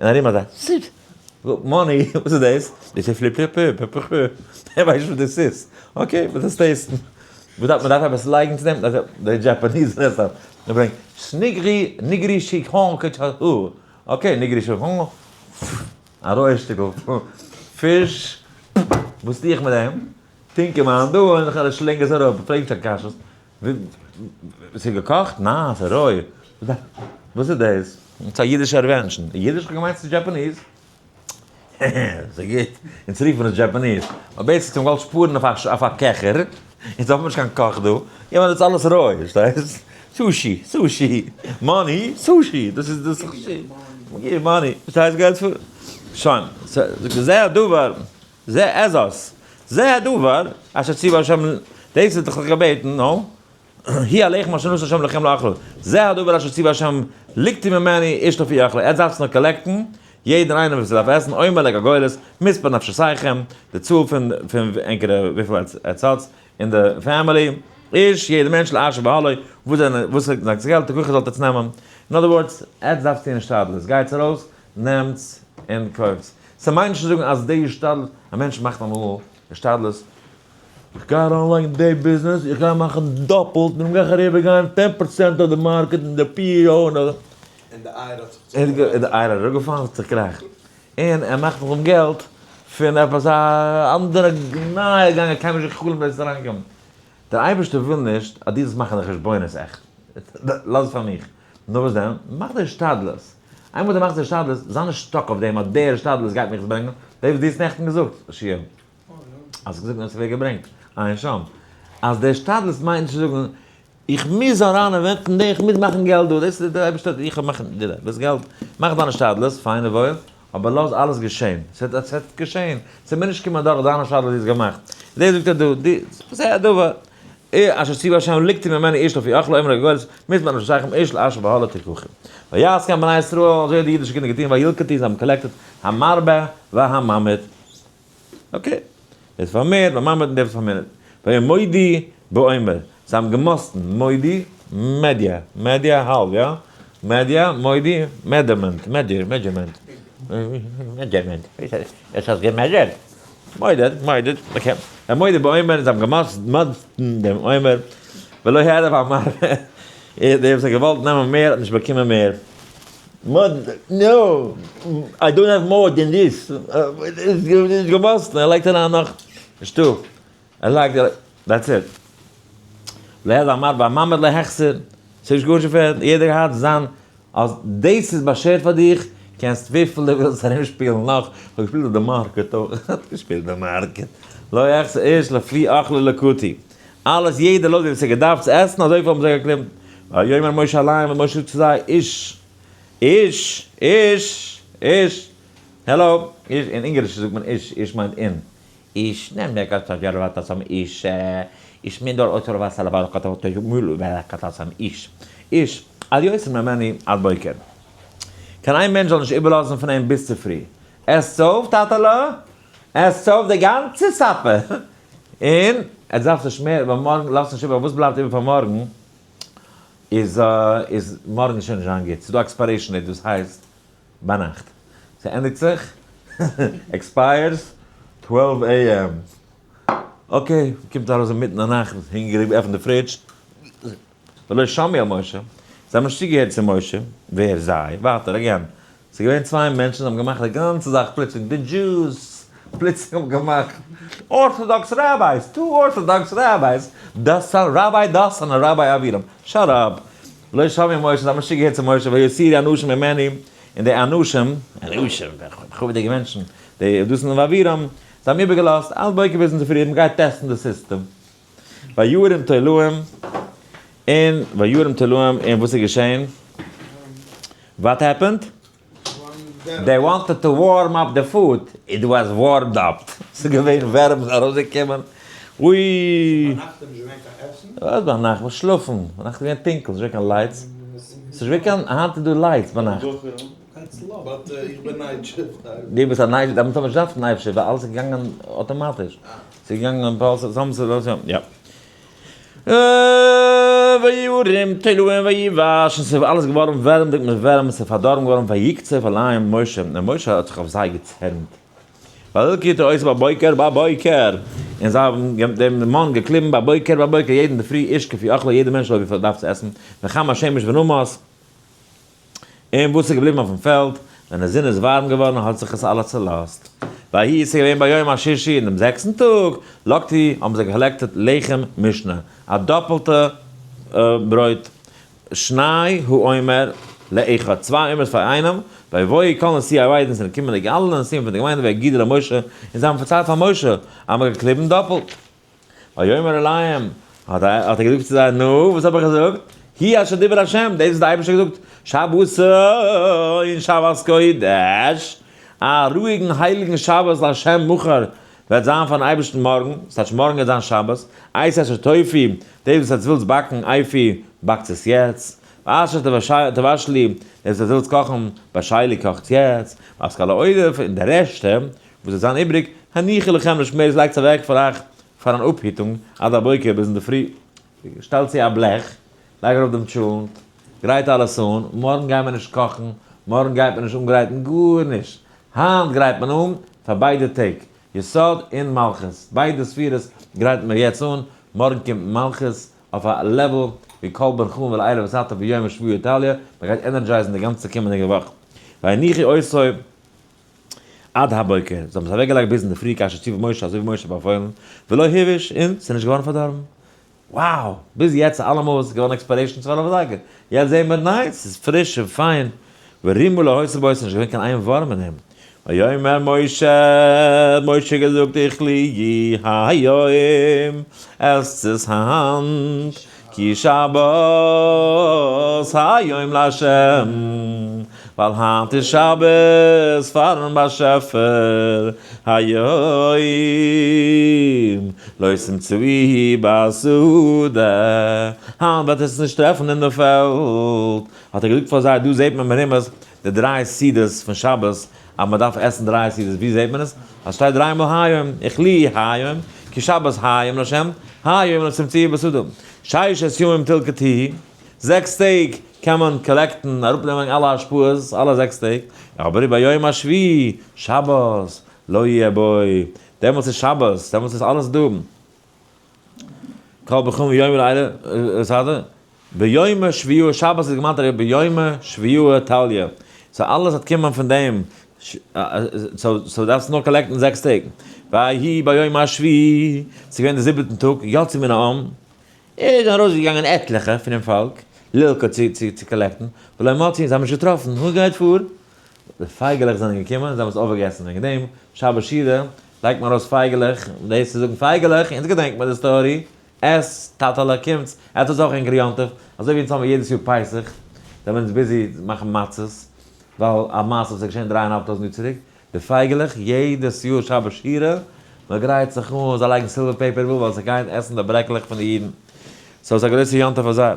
און ארום אזא סיט, money, וואס איז דאס? דאס איז פלי פלי פ פ פ, ער ווייסט נישט וואס דאס איז, okay, וואס דאס taste ן, מ'דארף מ'דארף עפעס לייגן צו דעם, די Japanese restaurant, מ'ברענגט שניגרי ניגרי שיקהאן קעטשאו, okay, ניגרי שיקהאן, א רויע שטיקל פיש, וואס טו איך מיט דעם? טונק אים איין דא און איך שלינג עס אראפ, פרעג נישט קיין קשיות, ס'איז געקאכט? ניין, ס'איז רוי, וואס איז דאס? ס'איז א אידישע invention, אידיש? כ'האב געמיינט ס'איז Japanese. ס'איז גוט, אונז רופן עס Japanese, אבער בעצם האט מען געוואלט שפארן אויף א קעכער, אונז האבן נישט קיין קאך דא, יא דאס איז אלעס רוי, פארשטייסט? Sushi, sushi, money, sushi, דאס איז דאס money, פארשטייסט גייט פאר? שוין, זה הדבר, זה עזות, זה הדבר אשר ציווה השם, דאס האט דיך געבעטן, נו? הוא הלחם אשר נתן השם לכם לאכול, זה הדבר אשר ציווה השם לקטו ממנו איש לפי אכלו, עטס דארפטס נאר collect ן, יעדער איינער וואס דארף עסן, עומר לגולגולת, מספר נפשותיכם, די צאל פון פון ענקערע וויפיל עטס האטס אין די family. איש, יעדער מענטש, לאשר באהלו, וואס זענען, וואס איז זיין געלט, תקחו זאלט עטס נעמען. In other words, עטס דארפטס טון השתדלות, גייטס ארויס, נעמטס און קויפטס. ס'מיינט נישט צו זאגן אז די השתדלות, א מענטש מאכט אמאל השתדלות, איך גיי אריינלייגן די ביזנעס, איך גיי מאכן דאפלט, און גיי איך אריבערגיין 10% אויף די market און די PO און און די אייער האט זיך צעקראכט. און די אייער האט אראפגעפאלן, האט זיך צעקראכט. און ער מאכט נאך דעם געלט פון עפעס א אנדערע נייע גאנג, ער קען נישט חלומ'ן ווער עס איז אריינגעקומען. דער אייבערשטער וויל נישט אז דו זאלסט מאכן די חשבונות עכט, לאז עס פאר מיך. נאר וואס דען, מאך די השתדלות. איינמאל דו מאכסט די השתדלות, זיי נישט stuck אויף דעם אז דער השתדלות גייט מיך עס ברענגען, דאס וואס דו האסט נעכטן געזאגט, שיעור. האסט געזאגט און עס ווערט געברענגט, עיין שם. אז די השתדלות מיינט נישט צו זאגן, איך מוז אריין invest ן דא, איך מוז מאכן געלט דא, דאס איז דער אייבערשטער, איך האב מאכן דאס געלט, מאך דיין השתדלות, פיין און וואויל, אבער לאז אלעס געשען, ס'וועט געשען, ס'מוז נישט קומען דורך דיין השתדלות וואס דו האסט געמאכט. דאס זאגט ער דא, זה הדבר, אשר ציוה השם לקטו ממנו איש לפי אכלו אומר הגואל, מוז מען נישט זאגן איש לאשר בהלה תקחו. ויעש כן בני ישראל, אזוי האט די אידישע קינדער געטון, וילקטו, זיי האבן collected, המרבה והממעיט. Okay. דאס פארמערט, והממעיט און דער וואס פארמערט. וימודו בעומר. זיי האבן געמאסטן, מודי, מדיא, מדיא האלב, יא? מדיא, מודי, measurement, measurement. Measurement. עס האט גע measure ט. מודד, מודד, okay. וימודו בעומר, זיי האבן געמאסטן דעם עומר. ולא הערב המרבה. דער וואס האט געוואלט נעמען מער האט נישט באקומען מער. No, I don't have more than this. איז געמאסטן, ער לייגט אריין נאך. נישטא. ער לייגט, that's it. ולא הערב המרבה, והממעיט לא החסיר. ס'איז נישט גארנישט געפערליך, יעדער האט זיין, אז דאס איז באשערט פאר דיך, קענסט וויפיל דו ווילסט ארומשפילן נאך, כ'האב געשפילט אויף די market אויך, האט געשפילט די market, לא החסיר איש לפי אכלו לקטו, אלעס יעדער לויט ווי עס האט געדארפט צו עסן אזויפיל האבן זיי געקליבן, ויאמר משה אליהם און משה זאגט צו זיי, איש, איש, איש, איש, העלא, איש, אין אונגאריש זאגט מען איש, איש מיינט אין, איש, נעם דער גאט האט יארבאט אסאם איש, איש מין דור אוצר וואסער לבד כתב אותו מול וכתב איש, איש, אל יוסר ממני עד בוקר. קיין איין מענטש זאל נישט איבערלאזן פון אים ביז צופרי. עסטס אויף, טאטעלע, עסטס אויף די גאנצע supper. און עטס דארפטס נישט מער, ווייל מארגן לאזט נישט איבער, וואס בלייבט איבער פאר מארגן איז איז מארגן שוין נישט זיין גוט. ס'איז דא expiration date וואס הייסט ביינאכט. ס'ענדיגט זיך, expires 12 AM. Okay, מ'קומט ארויס אינמיטן די נאכט, מ'איז הונגעריג, מ'עפנט די fridge. ולא שמעו אל משה, זיי האבן נישט צוגעהערט צו משה, ווער זיי? ווייטער, again, ס'איז געווען צוויי מענטשן, זיי האבן געמאכט די גאנצע זאך פלוצלינג, די Jews פלוצלינג האבן געמאכט, Orthodox rabbis, two Orthodox rabbis, דאסאן, Rabbi דאסאן און Rabbi אבירם, shut up, ולא שמעו אל משה, זיי האבן נישט צוגעהערט צו משה, ויותירו האנשים ממנו, און די אנשים, אנשים, מכובד'יגע מענטשן, די דתן און אבירם, זיי האבן איבערגעלאזט, עד בוקר ביז אינדערפרי, מ'גייט test ן די סיסטעם. וירם תולעים, און וירם תולעים, און וואס איז געשען? What happened? They wanted to warm up the food, it was warmed up. ס'איז געווען ווערעם איז ארויסגעקומען, אוי! ביינאכט איז נישט געווען קיין עסן? וואס ביינאכט? וואס שלאפן? ביינאכט איז געווען טונקל, ס'איז נישט געווען קיין lights. ס'איז נישט געווען קיין, היינט איז דא lights ביינאכט. But איך בין night shift. דו ביסט א night shift, דעמאלטס האט מען נישט געדארפט night shift ווייל אלעס איז געגאנגען אטאמאטיש. ס'איז געגאנגען פאלס, יא. וירם תולעים ויבאש, און ס'איז אלעס געווארן ווערעמדיג מיט ווערעם, ס'איז פארדארבן געווארן, ויקצוף עליהם משה, און משה האט זיך אויף זיי געצערנט. וילקטו אותו בבוקר בבוקר, און זיי האבן דעם מאן געקליבן בבוקר בבוקר, יעדן אינדערפרי, איש כפי אכלו, יעדער מענטש לויט וויפיל ער דארף צו עסן, וחם השמש ונמס. און וואס איז געבליבן אויפן פעלד, ווען די זון איז ווארעם געווארן, האט זיך עס אלעס צעלאזט. ויהי איז געווען ביום השישי, אין דעם זעקסטן טאג, לקטו, האבן זיי גע collect עט לחם משנה, א דאפלטע ברויט, שני העומר לאחד, צוויי עומר'ס פאר איינעם, ויבואו כל נשיאי העדה, און ס'זענען געקומען די אלע נשיאים פון די געמיינדע ויגידו למשה, און זיי האבן פארציילט פאר משה, אז מ'האט געקליבן דאפלט. ויאמר אליהם, האט ער געזאגט צו זיי, נו, וואס האב איך געזאגט? הוא אשר דיבר השם, דאס וואס דער אייבערשטער האט געזאגט, שבתון שבת קודש, א רואיגן הייליגן שבת לה' מחר, וועט זיין פארן אייבערשטן מארגן, ס'טייטש מארגן גייט זיין שבת, את אשר תאפו, דאס וואס עטס ווילטס באקן, אפו, באקטס עס יעצט, ואשר תבשלו, דאס וואס עטס ווילטס קאכן, בשלו, קאכטס יעצט, ואת כל העודף, און די רעשטע, וואס וועט זיין איבריג, הניחו לכם לשמרת, לייגטס אוועק פאר אייך פאר אן אפהיטונג, עד הבוקר, ביז אינדערפרי. שטעל צו א בלעך, לייג ארויף דעם טשולנט, גרייט אלעס אן, מארגן גייט מען נישט קאכן, מארגן גייט מען נישט אנגרייטן גארנישט, היינט גרייט מען אן פאר ביידע טעג, יסוד און מלכות, ביידע ספירות גרייט מען יעצט אן, מארגן קומט מלכות אויף א level ווי כל ברכו ולעילא וסתא ביום השביעי תליא, מען גייט energize ן די גאנצע קומענדיגע וואך. והניחו אותו עד הבוקר, זיי האבן עס אוועקגעלייגט ביז אינדערפרי כאשר ציוה משה אזוי ווי משה האט באפוילן, ולא הבאיש, און ס'איז נישט געווארן פארדארבן. Wow! ביז יעצט אלעמאל איז געווארן expiration 12 אזייגער, יעצט זעהן מיר ניין, ס'איז פריש און פיין, ורימה לא היתה בו, ס'איז נישט געווען קיין איין ווארעם אין אים. ויאמר משה, האט משה געזאגט, אכלוהו היום, עסטס עס היינט, כי שבת היום לה', ווייל היינט איז שבת פארן באשעפער, היום לא תמצאוהו בשדה, היינט וועט עס נישט טרעפן אין די פעלד. האט ער געזאגט פאר זיי, דא זעט מען מרומז די דריי סעודות פון שבת, אז מען דארף עסן דריי סעודות, ווי זעט מען עס? אז שטייט דריי מאל היום, אכלוהו היום, כי שבת היום לה', היום לא תמצאוהו בשדה. ששת ימים תלקטוהו, זעקס טעג קען מען collect ן, אראפנעמען אלע השפעות, אלע זעקס טעג, אבער ביום השביעי, שבת, לא יהיה בו, דעמאלטס איז שבת, דעמאלטס איז אלעס דא. כל בחום יום לילה, בסדר? ביום שביעי שבת איז געמיינט ארי ביום שביעי תליא. so אלעס האט קומען פון דעם. so so דארפסט נאר collect ן זעקס טעג. ויהי ביום השביעי, ס'איז געווען די זיבעטן טאג, יצאו מן העם, איז ארויסגעגאנגען עטליכע פונעם פאלק, ללקוט צו צו צו collect ן, ולא מצאו, זיי האבן נישט געטראפן, וואס גייט פאר? די פייגעלעך זענען געקומען, זיי האבן עס אויפגעגעסן, וועגן דעם שבת שירה לייגט מען ארויס פייגעלעך, דאס צו זאגן פייגעלעך, אונז געדענקט מיר די story, עס, טאטעלע, קומטס, עטס האטס אויך ענקער יום טוב, אזוי ווי אונז האבן יעדעס יאר פסח, זענען אונז busy מאכן מצות, ווייל א מעשה וואס איז געשען דריי און האלב טויזנט יאר צוריק, די פייגעלעך, יעדעס יאר שבת שירה, מען גרייט זיך אן, זיי לייגן silver paper ווייל זיי גייען עסן די ברעקלעך פון די אידן, so ס'איז א גרויסע יום טוב פאר זיי.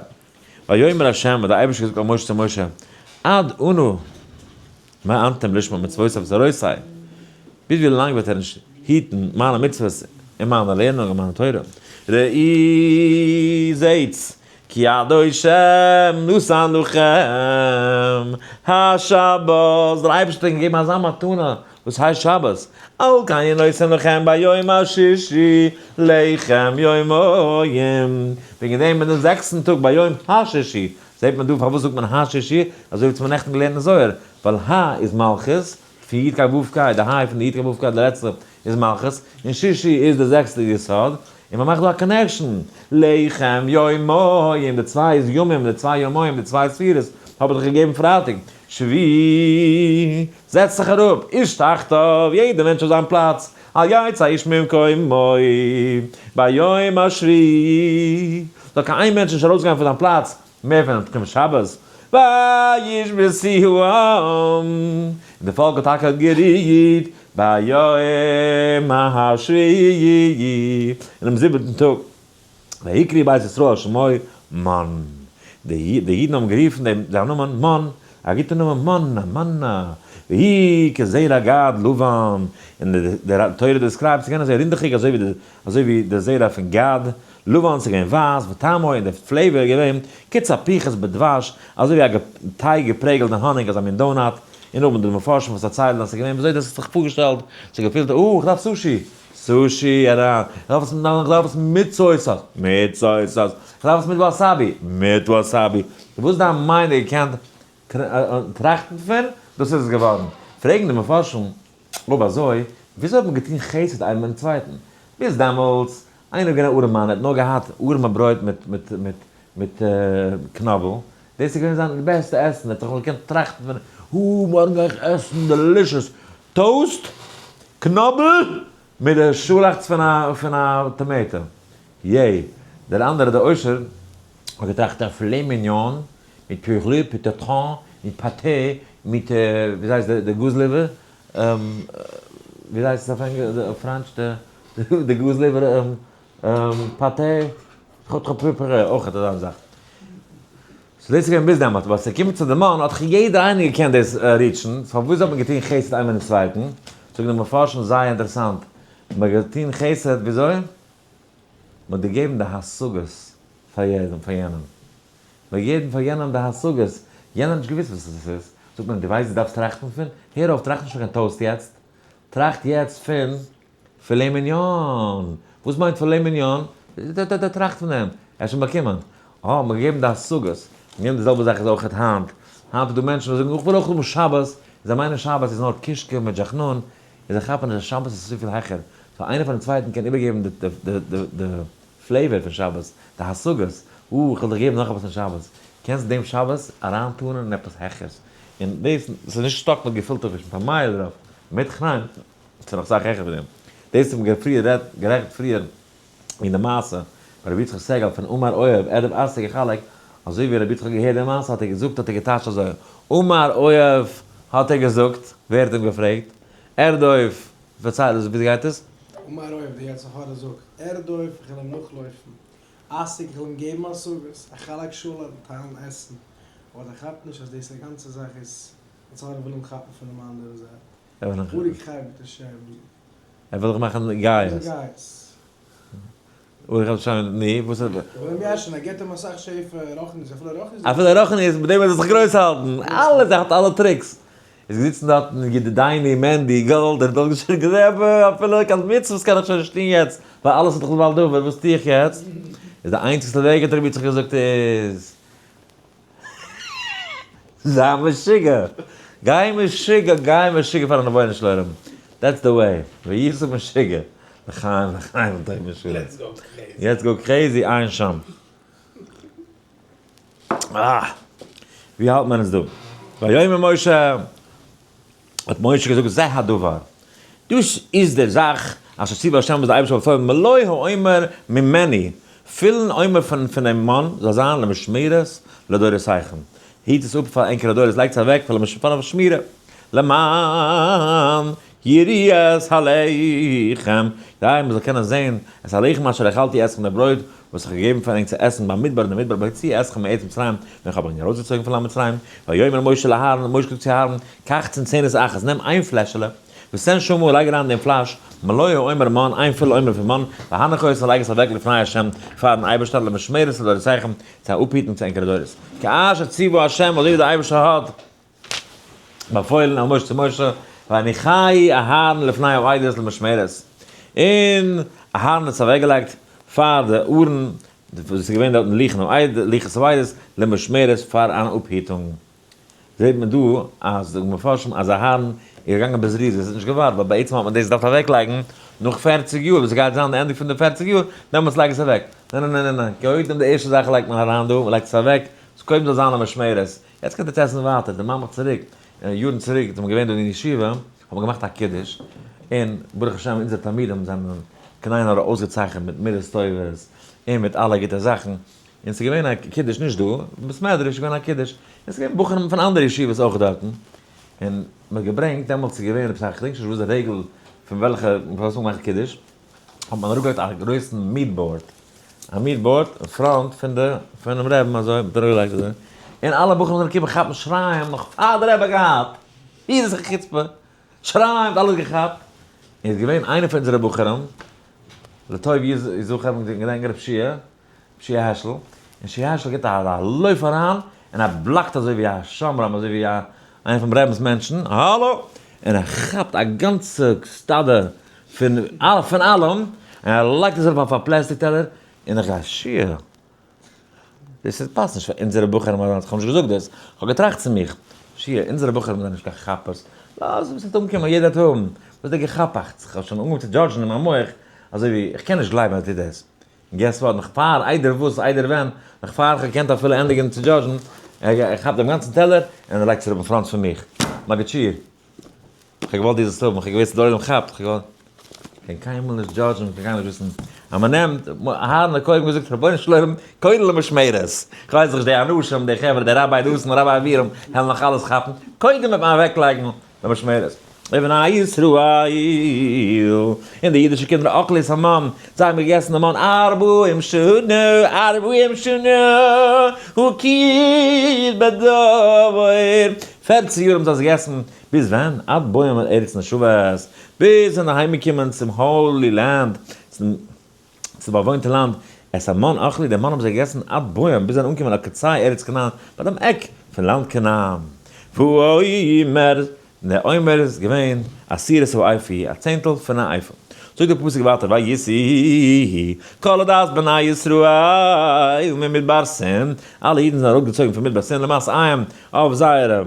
ויאמר ה', האט דער אייבערשטער געזאגט אל משה צו משה, עד אנה מאנתם לשמור מצותי ותורותי, ביז ווי לאנג וועט ער נישט היטן מיינע מצוות און מיינע לערנונג און מיינע תורה? ראו, זעטס, כי אדושם נתן לכם השבת, דער אייבערשטער האט ענק געגעבן אזא מתנה וואס הייסט שבת, על כן נותן לכם ביום השישי לחם יומיים, וועגן דעם אין דעם זעקסטן טאג ביום השישי, זעט מען דא פארוואס זאגט מען השישי, אזוי ווי האט מען נעכטן געלערנט אין זוהר, ווייל ה איז מלכות, פון י' קיי ו' קיי, די ה' פון די י' קיי ו' קיי די לעצטע איז מלכות, און שישי איז די זעקסטע יסוד, און מען מאכט דא א connection, לחם יומיים, די צוויי איז ימים, די צוויי יומיים, די צוויי ספירות, האב איך דיך געגעבן פרייטאג, שבי, זעץ זיך אראפ, איש תחתיו, יעדער מענטש אויף זיין פלאץ, אל יצא איש ממקומו, ביום השביעי, זאל קיין איין מענטש נישט ארויסגיין פון זיין פלאץ, מער פון תחום שבת, וישבתו העם, און די פאלק האט טאקע גערוהט ביום השביעי, אינעם זיבעטן טאג, ויקראו בית ישראל שמו מן, די אידן האבן גערופן דעם זיין נאמען מן, א גוטע נאמען מנא, מנא, ויהי כזרע גד לבן, און די תורה describe ט ס'איז געווען אזוי רינדעכיג אזוי ווי די זרע פון גד, לבן ס'איז געווען ווייס, וטעמו און די flavor איז געווען כצפיחית בדבש, אזוי ווי א טייג געפרעגלט אין האניג אזא מין donut, און נאכדעם די מפרשים וואס דערציילן אז ס'איז געווען וויאזוי דאס האט זיך פארגעשטעלט, ס'איז געפילט אה איך דארף סושי, סושי אריין, איך דארף עס מיט איך דארף עס מיט soy sauce, מיט soy sauce, איך דארף עס מיט וואסאבי, מיט וואסאבי, וואס דיין mind האט געקענט טראכטן פון, דאס איז עס געווארן. פרעגן די מפרשים, אויב אזוי, וויאזוי האט מען געטון חסד איינער מיטן צווייטן? ביז דעמאלטס, איינער איז געווען א ארעמאן, ער האט נאר געהאט ארעמע ברויט מיט מיט מיט מיט קנאבל, דאס איז געווען זיין בעסטע עסן, ער האט זיך נאך געקענט טראכטן פון, הא, מארגן גיי איך עסן delicious toast, קנאבל, מיט די שאלאכץ פון א פון א tomato. יעי. דער אנדערער דער עושר האט געטראכט א filet mignon מיט purée potato מיט pâté מיט ווי הייסט די goose liver ווי הייסט עס אויף פרענטש די goose liver pâté purée אויך אזא זאך. so דאס איז געווען ביז דעמאלט אבער אז ס'קומט צו די מן האט דאך יעדער איינער געקענט דאס reach ן so פארוואס האט מען געטון חסד איינער מיטן צווייטן? זאגן די מפרשים זייער אינטערעסאנט מען האט געטון חסד וויאזוי? מען האט געגעבן די השגות. פאר יעדעם, פאר יענעם. מ'האט געגעבן פאר יענעם די השגות, יענער האט נישט געוואוסט וואס עס איז, זאגט מען אים, דו ווייסט דו דארפסט טראכטן פון? הער אויף, טראכט נישט פון קיין toast יעצט, טראכט יעצט פון filet mignon! וואס מיינט filet mignon? טראכט פון דעם, ער האט שוין באקומען. אה, מ'האט געגעבן די השגות. און די זעלבע זאך איז אויך היינט. היינט איז דא מענטשן וואס זאגן, איך וויל אויך האבן שבת, און זיי מיינען שבת איז נאר קישקע מיט ג'חנון, און זיי כאפן נישט אז שבת איז צופיל העכער. so איינער פארן צווייטן קען איבערגעבן די flavor פון שבת, די השגות. אה, איך וויל דיך געבן נאך עפעס פון שבת. קענסט דעם שבת אריינטאנען אין עפעס העכערס. און דאס, ס'איז נישט stuck מיט געפילטע פיש, מיט א מייל דערויף, מיט כריין. ס'איז נאך סאך העכער פון דעם. דאס האט מען פריער גערעכט פריער אין די מעשה ביי רבי יצחק סגל פון אמר אוהב ערב עשה געחלק, אזוי ווי רבי יצחק האט געהערט די מעשה האט ער געזאגט האט ער געטייטשט אזוי, אמר אוהב האט ער געזאגט, ווער האט אים געפרעגט? ארדוף, פארצייל אונז וויאזוי גייט עס? אמר אוהב, די יצר הרע זאגט, ארדוף, איך וועל אים נאכלויפן, אשיג, איך וועל אים געבן השגות, אחלק שלל, טיילן עסן, אבער ער כאפט נישט אז דאס גאנצע זאך איז, יצר הרע וויל אים כאפן פונעם אנדערן זייט. ער וויל דיך מאכן גייעס. נו, וואס איז. אפילו רוחניות, מיט דעם וועט ער זיך גרויס האלטן. אלעס, ער האט אלע tricks. איז געזיצן דארטן ידידינו מענדי גאלד, ער האט אויסגעשריגן, רבי, אפילו קיין מצוות קען איך שוין נישט טון יעצט, ווייל אלעס איז דאך לבעל דבר, וואס טו איך יעצט? איז די איינציגסטע וועג האט רבי יצחק געזאגט איז. זיי משוגע! גיי משוגע! גיי משוגע פארן רבונו של עולם! that's the way! ויהיו משוגע! לחיים לחיים לטוב משוגע! let's go crazy! let's go crazy עיין שם. אה! ווי האלט מען אונז דא? ויאמר משה! האט משה געזאגט זה הדבר, דאס איז די זאך אשר ציווה ה' וואס דער אייבערשטער האט באפוילן מלא העומר ממני, פילן עומר פון דעם מן זאל זיין למשמרת לדורותיכם, היט עס אפ פאר ענקערע דורות, לייגט עס אוועק פאר שמירה, למען יראו את הלחם, כדי מען זאל קענען זען את הלחם אשר האכלתי אתכם, די ברויט וואס איך האב געגעבן פאר ענק צו עסן במדבר אין די מדבר בהוציאי אתכם מארץ מצרים, ווען איך האב ענק ארויסגעצויגן פון לאנד מצרים, ויאמר משה לאהרן, און משה זאגט צו אהרן, קח צנצנת אחת, נעם איין פלעשעלע, ושם שמה, לייג אריין אין דעם פלאש, מלא העומר מן, איין פול עומר פון מן, והנח אותה, און לייג עס אוועק לפני ה', פארן אייבערשטער, למשמרת לדורותיכם, צו אפהיטן צו ענקערע דורות. כאשר ציוה ה', אזוי ווי דער אייבערשטער האט באפוילן אל משה צו משה, והניחהו אהרן לפני העדות למשמרת, און אהרן האט עס אוועקגעלייגט פאר די ארון, וואס איז געווען דארטן לוחות העדות, למשמרת פאר אן אפהיטונג. זעט מען דא אז די מפרשים אז אהרן איז געגאנגען בזריזות, ער האט נישט געווארט, ווייל בעצם האט מען דאס געדארפט אוועקלייגן נאך פערציג יאר, וואס גייט זיין די ענדע פון די פערציג יאר, דעמאלטס לייג עס אוועק. ניין ניין ניין ניין, קודם די ערשטע זאך לייגט מען אריין דא, מען לייגט עס אוועק, עס קודם זאל זיין א משמרת, יעצט קענט עטס עסן ווייטער, דערמאן מיך צוריק, יארן צוריק איז מען געווען דא אין ישיבה, האט מען געמאכט א קידוש, און ברוך השם אונזערע תלמידים זענען קיין עין הרע אויסגעצייכנט מיט מידות טובות, און מיט אלע גוטע זאכן, און ס'איז געווען א קידוש נישט דא, אין בית מדרש איז געווען א קידוש, און ס'איז געווען בחורים פון אנדערע ישיבות אויך דארטן, און מ'האט געברענגט, דעמאלטס איז געווען עפעס א, כ'דענק נישט וואס די רעגל פון וועלכע, פארוואס מ'האט געמאכט קידוש, האט מען אראפגעלייגט א גרויסן meat board, א meat board אין front פון די, פונעם רעבן אזוי, מ'האט אראפגעלייגט אזוי, און אלע בחורים זענען געקומען כאפן שיריים נאך פאר די רבי האט געהאט, ווי איז דאס א חוצפה, שיריים האט אלעס געכאפט, און איז געווען איינער פון אונזערע בחורים, לטוב יזכר, געדענק רב שיע, שיע העשל, און שיע העשל גיבט א לויף אריין, און ער בלאקט אזוי ווי א שומרם, אזוי ווי א איינער פון רבינ'ס מענטשן, האלא! און ער כאפט א גאנצע סטאדע פון פון אלעם, און ער לייגט עס ארויף אויף א פלעסטיק טעלער, און איך גיי, שיע, דאס איז פאסט נישט פאר אונזערע בחורים אזאנס, כ'האב נישט געזאגט דאס, כ'האב געטראכט צו מיך, שיע, אונזערע בחורים זענען נישט קיין כאפערס, לאז וואס וועט אנקומען, יעדער וועט האבן, וואס איז דער געכאפאכטס, כ'האב שוין אנגעהויבן צו judge ן אין מיין מח, אזוי ווי, איך קען נישט גלייבן אז ער טוט דאס. guess what, נאך פאר איידער וואס איידער ווען, נאך פאר איך האב געקענט אפילו ענדיגן צו judge ן, ער כאפט דעם גאנצן טעלער און ער לייגט עס אראפ אין front פון מיך. מגיד שיעור, איך האב געוואלט דו זאלסט האבן, איך האב געוואוסט דער עולם כאפט, איך האב געוואלט. קען קיינמאל נישט judge ן, קען קיינמאל נישט וויסן. אז מען נעמט, אהרן האט קודם געזאגט רבונו של עולם, קודם למשמרת. איך ווייס נישט די אנשים, די חברה, די ראביי נתן, ראביי אבירם, העלן נאך אלעס כאפן, קודם וועט מען אוועקלייגן למשמרת. ובני ישראל, און די אידישע קינדער אכלו את המן, זיי האבן געגעסן די מן ארבעים שנה, ארבעים שנה, הקיץ בדבר, פערציג יאר האבן זיי עס געגעסן, ביז ווען? עד בואם אל ארץ נושבת, ביז זיי זענען אהיימגעקומען צום Holy Land, צום באוואוינטע לאנד. את המן אכלו, דעם מן האבן זיי געגעסן עד בואם, ביז זיי זענען אנגעקומען אל קצה ארץ כנען, ביי דעם עק פון לאנד כנען. והעומר, און דער עומר איז געווען עשירית האיפה, א צענטל פון א איפה. זאגט דער פסוק ווייטער ויסעו כל עדת בני ישראל ממדבר סין, אלע אידן זענען אראפגעצויגן פון מדבר סין למסעיהם, אויף זייערע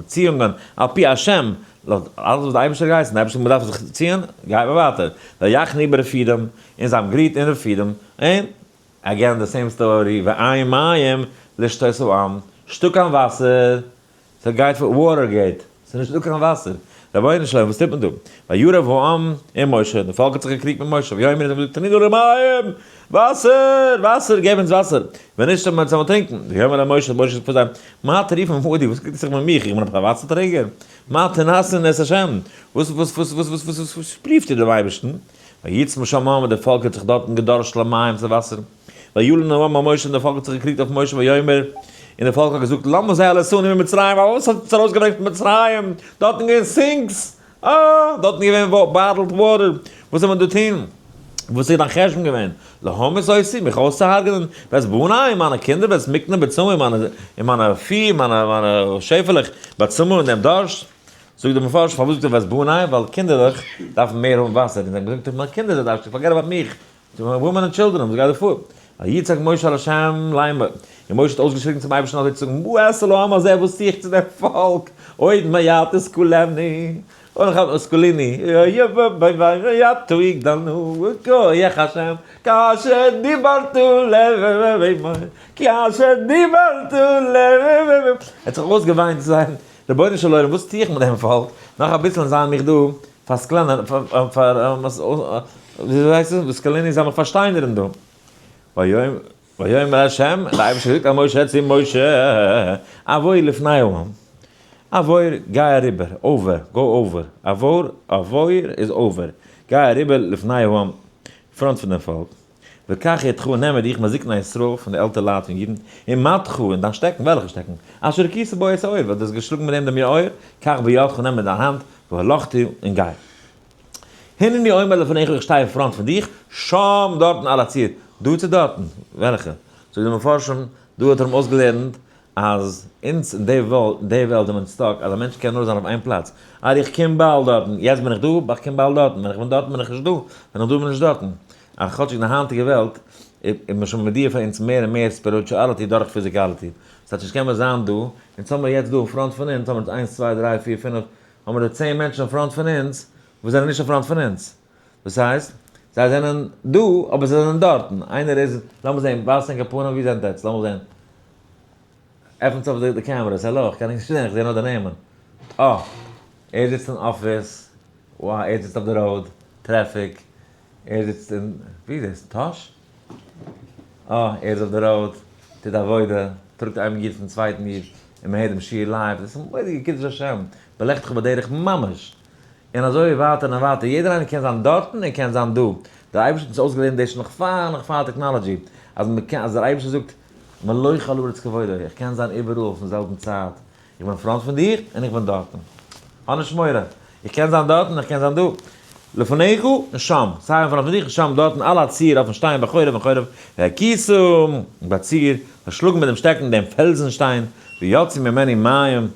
ציאונגען, על פי השם, לויט אלעס וואס דער אייבערשטער האט געהייסן, דער אייבערשטער האט געזאגט מען דארף זיך ציען, גייט מען ווייטער, ויחנו ברפידים, און זיי האבן גערוהט אין רפידים, און again the same story, ואין מים לשתות העם, נישטא קיין וואסער, ס'גייט פאר Watergate, ס'איז נישטא קיין וואסער, רבונו של עולם וואס טוט מען דא? וירב העם עם משה, די פאלק האט זיך געקריגט מיט משה, ויאמרו זיי האבן געזאגט תנו לנו מים, וואסער, וואסער, געב אונז וואסער, ונשתה מיר זאלן טרינקען, ויאמר אל משה, משה זאגט פאר זיי, מה תריבון עמדי, וואס קריגט איר זיך מיט מיך, איך בין עפעס א וואסער טרעגער? מה תנסון את ה', וואס וואס וואס וואס וואס וואס וואס פריווט איר דעם אייבערשטן? ויצמא שם העם, די פאלק האט זיך דארטן געדארשט למים צו וואסער. וילן העם על משה, און די פאלק האט זיך געקריגט אויף משה, ויאמר, און די פאלק האט געזאגט, למה זה העליתנו ממצרים, פארוואס האט אונז ארויסגעברענגט פון מצרים, דארטן געווען sinks, אה, דארטן געווען bottled water, וואס זאל מען דא טון? וואס איז דיין חשבון געווען? להמית אותי, מיך אויסצוהרג'נען? ואת בני, מיינע קינדער, ואת מקנה בצמא, און מיינע פי, מיינע שעפעלעך, בצמא אין דעם דארשט? זאגט דער מפרש, פארוואס זאגט ער ואת בני? ווייל קינדערלעך דארפן מער האבן וואסער, און זיי האבן געזאגט, מיינע קינדער זענען דארשטיג, forget about מיך, women and children, וואס גייט דא פאר? ויצעק משה אל השם לאמר, און משה האט אויסגעשריגן צום אייבערשטן אזוי צו זאגן, מה אעשה לעם הזה, וואס טו איך צו דעם פאלק, עוד מעט וסקלוני, וסקלוני, יגדלנו כח השם, כאשר דיברת לאמור, כאשר דיברת לאמור. ער האט זיך אויסגעוויינט צו זיין רבונו של עולם, וואס טו איך מיט דעם פאלק, נאך אביסל און זיי מיך דא פארסקלענען, פאר, וויאזוי הייסט עס, וסקלוני, זיי מיך פארשטיינערן דא. ויאמר ה', דער אייבערשטער האט געזאגט אל משה, רעד צו משה, עבור לפני העם, עבור, גיי אריבער, over, go over, עבור, עבור איז over, גיי אריבער לפני העם, front פון דעם פאלק, וקח אתך נעם מיט דיך מזקני ישראל פון די עלטער לייט פון אידן, ומטך און דיין שטעקן, וועלכע שטעקן? אשר הכית בו את היאור, וואס דו האסט געשלאגן מיט דעם דעם יאור, קח בידך נעם מיט דיין האנט, והלכת און גיי. הנני עומד לפניך איך שטיי אין front פון דיך, שם דארטן על הצור, דא צו דארטן, וועלכע? זאגט די מפרשים, דא האט ער אים אויסגעלערנט אז אונז אין די וועלט, אין די וועלט זעמיר אונז stuck אז א מענטש קען נאר זיין אויף איין פלאץ, אה איך קום באלד דארטן, יעצט בין איך דא, איך קום באלד דארטן, ווען איך בין דארטן בין איך נישט דא, ווען איך דא בין איך נישט דארטן. אז כאטשיג אין די היינטיגע וועלט איז מען שוין מודיע פאר אונז מער און מער spirituality דורך physicality. ס'הייסט נישט קען מען זיין דא, אונז האמיר יעצט דא אין front פון אונז האמיר אונז איינס צוויי דריי פיר פינף, האמיר דא 10 מענטשן אין front פון אונז וואס זענען נישט אין front פון אונז. דאס הייסט, זיי זענען דא אבער זיי זענען דארטן. איינער איז, לאמיר זען, ווייזט ענק א פנים, וואו זענט עטץ? לאמיר זען. עפנטס אויף די cameras, האלא, איך קען נישט זען, איך זע נאר די נעמען. אה, ער זיצט אין אפיס, וואו, ער זיצט אויף די road, traffic, ער זיצט אין, ווי איז דאס? טאהש? אה, ער איז אויף די road, טוט עבודה, טראגט איין איד פון צווייטן איד, און מען הערט דעם שיעור live, דאס איז מורא'דיגע קידוש השם, בלכתך בדרך ממש, און אזוי ווייטער און ווייטער, יעדער איינער קען זיין דארטן און קען זיין דא, דער אייבערשטער האט אונז אויסגעלערנט דאס שוין נאך פאר נאך פאר technology, אז מען קען, אז דער אייבערשטער זאגט מלא כל הארץ כבודו, איך קען זיין איבעראל אויפן זעלבן צייט, איך בין front פון דיר און איך בין דארטן. האב נישט מורא. איך קען זיין דארטן און איך קען זיין דא. לפניך און שם. סיי אין front פון דיך און שם דארטן על הצור אויפן שטיין בחורב אין חורב והכית בצור פארשלאגן מיט דעם שטעקן דעם פעלזן שטיין ויצאו ממנו מים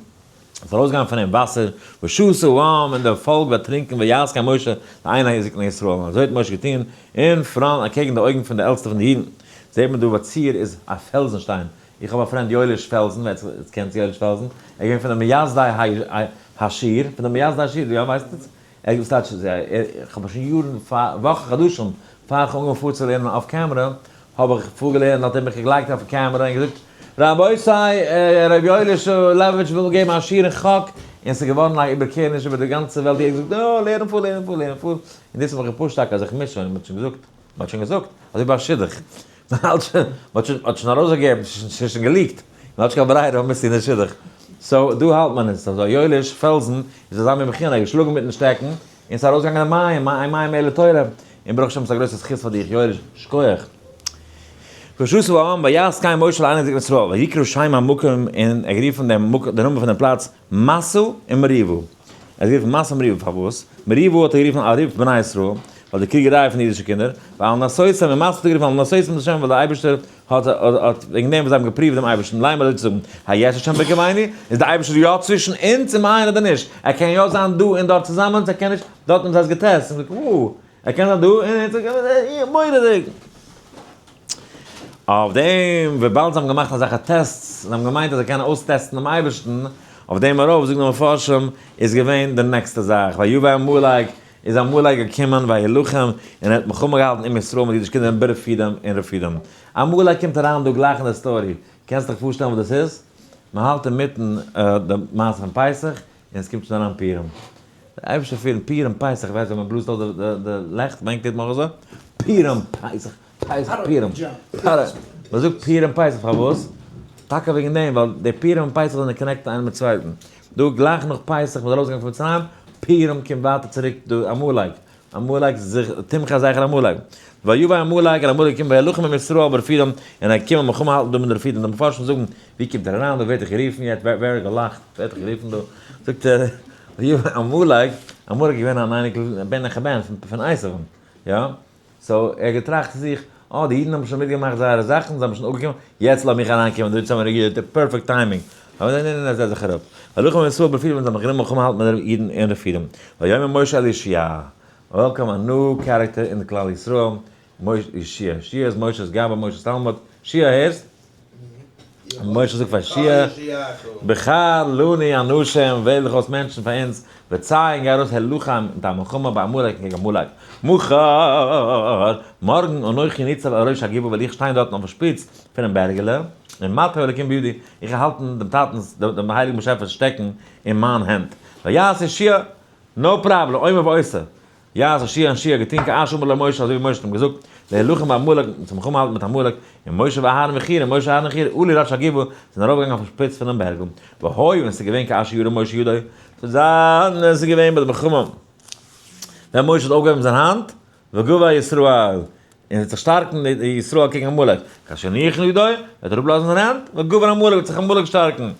עס זאל ארויסגיין פון אים וואסער ושתו העם און דער פאלק וועט טרינקען ויעש כן משה לעיני זקני ישראל און אזוי האט משה געטון אין front אקעגן די אויגן פון די עלטסטע פון די אידן. זעט מען דא בצור איז א פעלזן שטיין. איך האב א friend יואליש פעלזן, ווער עס קענט יואליש פעלזן, ער איז געווען פון די מייסדי השיר, פון די מייסדי השיר, יא ווייסט עטס? ער האט געזאגט אז איך האב שוין יארן פאר, וואכן חדשים פאר איך האב אנגעהויבן פארצולערנען אויף camera, האב איך פארגעלערנט האט ער מיך געגלייגט אויף camera און געזאגט רבותי ר' יואליש לעבאוויטש וויל געבן א שיעור אין חק, און ס'איז געווארן א איבערקערעניש איבער די גאנצע וועלט, יעדער האט געזאגט אה לערן פאר לערן פאר לערן פאר, און דאס האט מיך געפושט טאקע אז איך מיש שוין, מ'האט שוין געזאגט, מ'האט שוין געזאגט, אזוי ביי א שידוך. מען האלט שוין, מען האט שוין, מען האט שוין ארויסגעגעבן, ס'איז שוין געליעקט, מען האט נישט קיין ברירה, מען מוז טון די שידוך. so דא האלט מען עס, אזוי יואליש פעלזן איז אזא מין בחינה, געשלאגן מיטן שטעקן, און ס'איז ארויסגעגאנגען די מים, אין מים אלא תורה, און ברוך השם ס'איז א גרויסע זכות פאר דיך יואליש, שכוח. ושתו העם ויעש כן משה לעיני זקני ישראל, ויקרא שם המקום, און ער האט גערופן דעם מקום, די נאמען פון דעם פלאץ, מסה און מריבה. ער האט גערופן מסה און מריבה, פארוואס? מריבה האט ער גערופן על ריב בני ישראל. ווייל די קריגעריי פון די אידישע קינדער, ועל נסותם, און מעשה האט גערופן על נסותם את השם ווייל דער אייבערשטער האט האט וועגן דעם וואס זיי האבן געפריווד דעם אייבערשטן, לאמר אזוי צו זאגן, היש השם בקרבנו, איז דער אייבערשטער יא צווישן אונז אם אין אדער נישט, ער קען יא זיין דא און דארט צוזאמען, ער קען נישט, דארט האבן זיי עס געטעסט, און געזאגט, וואו, ער קען זיין דא און מורא'דיג. אויף דעם, וויבאלד זיי האבן געמאכט אזעלכע tests, זיי האבן געמיינט אז זיי קענען אויסטעסטן דעם אייבערשטן, אויף דעם ארויף, זאגן די מפרשים, איז געווען די נעקסטע זאך, ויבא עמלק, איז עמלק געקומען וילחם, און ער האט מלחמה געהאלטן עם ישראל מיט אידישע קינדער ברפידים אין רפידים. עמלק קומט אריין דא גלייך אין די story, קענסט דיך פארשטעלן וואס דאס איז? מען האלט אינמיטן די מעשה פון פסח, און עס קומט שוין אריין פורים. דער אייבערשטער פירן פורים פסח, ווייסט ווען מען בלאזט אויס די לעכט, מיין טוט מען אויך אזוי? פורים פסח, פסח פורים, מען זאגט פורים פסח פארוואס? טאקע וועגן דעם, ווייל די פורים און פסח זענען connected איינער מיט צווייטן. דא גלייך נאך פסח, מען איז ארויסגעגאנגען פון מצרים, פורים קומט ווייטער צוריק דא עמלק, עמלק זיך תמחה זכר עמלק. ויבא עמלק און עמלק קומט וילחם עם ישראל ברפידים, און ער קומט מלחמה האלטן דא מיט די רפידים, די מפרשים זאגן, ווי קומט ער אריין דא, ווער האט דיך גערופן יעצט, ווער האט געלאכט, ווער האט דיך גערופן דא, זאגט ער, ויבא עמלק, עמלק איז געווען אן אייניקל, בן אחר בן פון עשיו'ן, יא, so ער האט געטראכט צו זיך, אה, די אידן האבן שוין מיטגעמאכט זייערע זאכן, זיי האבן שוין אפגעקומען, יעצט לאז מיך אריינקומען, דא איז די די perfect timing. אבער ניין ניין ניין, זעץ זיך אראפ. וילחם עם ישראל ברפידים ווען זיי האבן זיך גענומען מלחמה האלטן מיט די אידן אין רפידים. ויאמר משה אל יהושע, welcome א new character אין די כלל ישראל, משה, יהושע, יהושע איז משה'ס גבאי, משה'ס תלמיד, יהושע הערסט? משה זאגט פאר יהושע, בחר לנו אנשים, וועל דיך אויס מענטשן פאר אונז, וצא און גיי ארויס הלחם מיט א מלחמה בעמלק קעגן עמלק. מחר, מארגן, אנכי ניצב על ראש הגבעה וועל איך שטיין דארטן אויפן שפיץ פונעם בערגעלע, און מטה האלקים בידי, איך וועל האלטן דעם טאטנ'ס, דעם הייליגן באשעפער'ס שטעקן אין מיין הענט. ויעש יהושע, no problem, אומר ועושה. יעש יהושע און יהושע געטון כאשר אמר לו משה אזוי ווי משה האט אים געזאגט, להילחם בעמלק, צו מלחמה האלטן מיט עמלק, און משה ואהרן וחור, און משה אהרן און חור, עלו ראש הגבעה, זענען ארויפגעגאנגען אויפן שפיץ פונעם בערגל, והיה און עס איז געווען כאשר ירם משה ידו, צוזאמען עס איז געווען ביי די מלחמה, ווען משה האט אויפגעהויבן זיין האנט, וגבר ישראל, און וועט זיך שטארקן די ישראל קעגן עמלק, כאשר יניח ידו, וועט ער אראפלאזן זיין הענט, וגבר עמלק, וועט זיך עמלק שטארקן.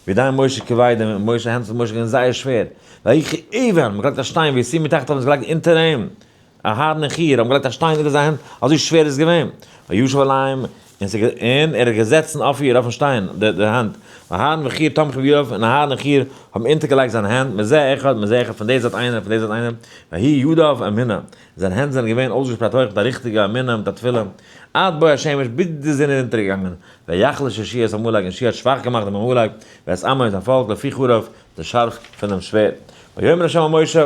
וידי משה כבדים, און משה הענט פון משה געווען זייער שווער. וייקחו אבן, מען געלייגט א שטיין, וישימו מתחתיו, האבן עס געלייגט אונטער אים, אהרן און חור האבן געלייגט א שטיין אונטער זיין הענט, אזוי שווער איז עס געווען. וישב עליהם, און ער האט געזעצן אויף איר, אויפן שטיין, די הענט. ואהרן וחור תמכו בידיו, און אהרן און חור האבן אונטערגעלייגט זיינע הענט, מזה אחד, מזה אחד, פון די זייט איינער, פון די זייט איינער, ויהי ידיו אמונה, זיינע הענט זענען געווען אויסגעשפרייט הויך מיט א ריכטיגע אמונה, מיט א תפילה, עד בוא השמש, ביז די זון איז אונטערגעגאנגען. ויחלש יהושע את עמלק, און יהושע האט שוואך געמאכט דעם עמלק, ואת עמו און זיין פאלק, לפי חרב, די שארף פונעם שווערד. ויאמר ה' אל משה,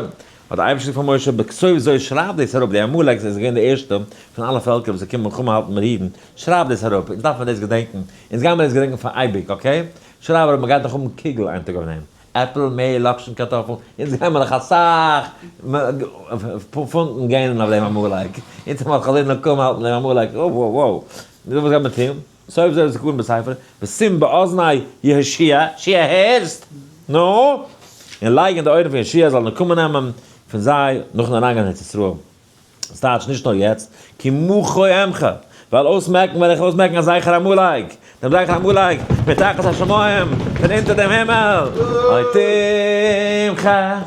האט דער אייבערשטער געזאגט פאר משה, בכתוב זאת שרייב דאס אראפ, די עמלק איז געווען די ערשטע פון אלע פעלקער וואס איז געקומען מלחמה האלטן מיט אידן, שרייב דאס אראפ, אונז דארף מען דאס געדענקען, אונז גיימער דאס געדענקען פאר אייביג, okay? שרייב אראפ, מען גייט נאך האבן קוגל איין טאג אויף דעם, עפל, מעהל, לאקשן, קארטאפל, אונז גיימער נאך אסאך פונטן gain ען אויף דעם עמלק, אונז האבן נאך אזוי נקמה האלטן דעם עמלק, wow wow wow, נו וואס גייט מען טון? כתוב זאת זכרון בספר, ושים באזני יהושע, שיע הערסט? נו? און לייג אין די אויערן פון יהושע זאל נקמה נעמען פון זיי נאכן אריינגיין אין ארץ ישראל. עס טייטש נישט נאר יעצט, כי מחה אמחה, ווייל אויסמעקן וועל איך אויסמעקן א זכר עמלק, דעם זכר עמלק, מתחת השמים, פון אונטער דעם הימל, אוי תמחה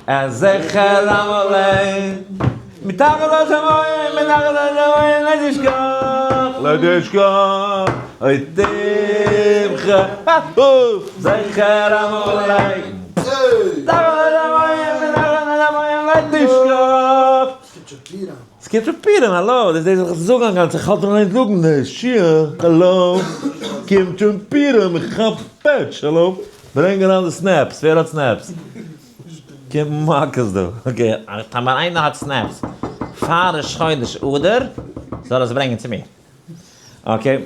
את זכר עמלק. מתחת לשמים, מתחת לשמים, לא תשכח, לא תשכח, אוי תמחה, זכר עמלק. מתחת לשמים, מתחת לשמים, לא תשכח. ס'קומט שוין פורים, האלא, דאס איז דאס וואס איך זאג א גאנצע, איך האלט אין איין זאגן דאס, שיע, האלא, קומט שוין פורים, איך כאפ פעטש, האלא, ברענג אריין די snaps, ווער האט snaps? קומט מכות דא. okay, טאמער איינער האט snaps פאר ראש חודש אדר, זאל עס ברענגען צו מיר. okay.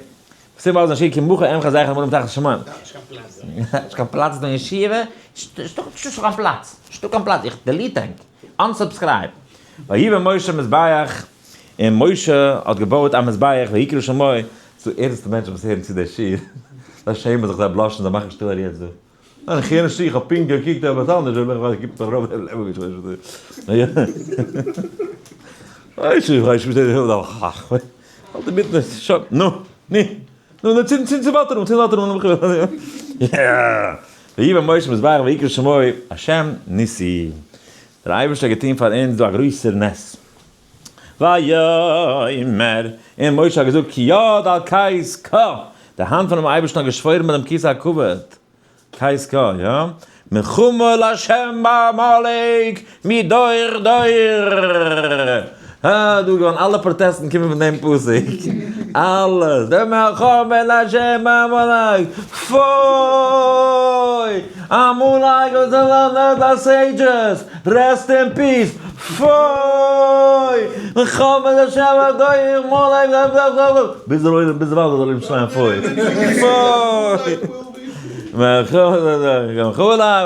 ושים באזני יהושע כי מחה אמחה זכר עמלק מתחת השמים. נישט קיין פלאץ דא. נישט קיין פלאץ דא אין ישיבה? נישטא קיין פלאץ. נישטא קיין פלאץ. איך delete ענק. unsubscribe. ויבן משה מזבח, און משה האט געבויעט א מזבח ויקרא שמו, צו ערנסטע מענטשן וואס הערן צו די שיעור, זיי שעמען זיך, זיי blush ן, זיי מאכן שטילער יעצט דא. ניין איך הער נישט צו, איך האב פונקט געקוקט עפעס אנדערש, און איך ווייס גיבט ארויף דעם לעבאוויטש האלט אינמיטן שוין נו נו נו נו צינד צינד ווייטער אן צינד ווייטער אן ויבן משה מזבח ויקרא שמו השם ניסי, דער אייבערשטער האט געטון פאר אונז דא א גרויסער נס. ויאמר, און משה האט געזאגט, כי יד על כס קה, די האנט פונעם אייבערשטן האט געשוואוירן ביי דעם כסא הכבוד, כס קה, יא, מלחמה לה' בעמלק מדור דור. אה, דא געווארן אלע פראטעסטן קומען פון דעם פסוק. אלעס, די מלחמה לה' בעמלק, פוי! עמלק was the sages, rest in peace, פוי! מלחמה לה' בעמלק, ביז דער עולם, ביז דער וואלד זאל אים שרייען פוי. פוי!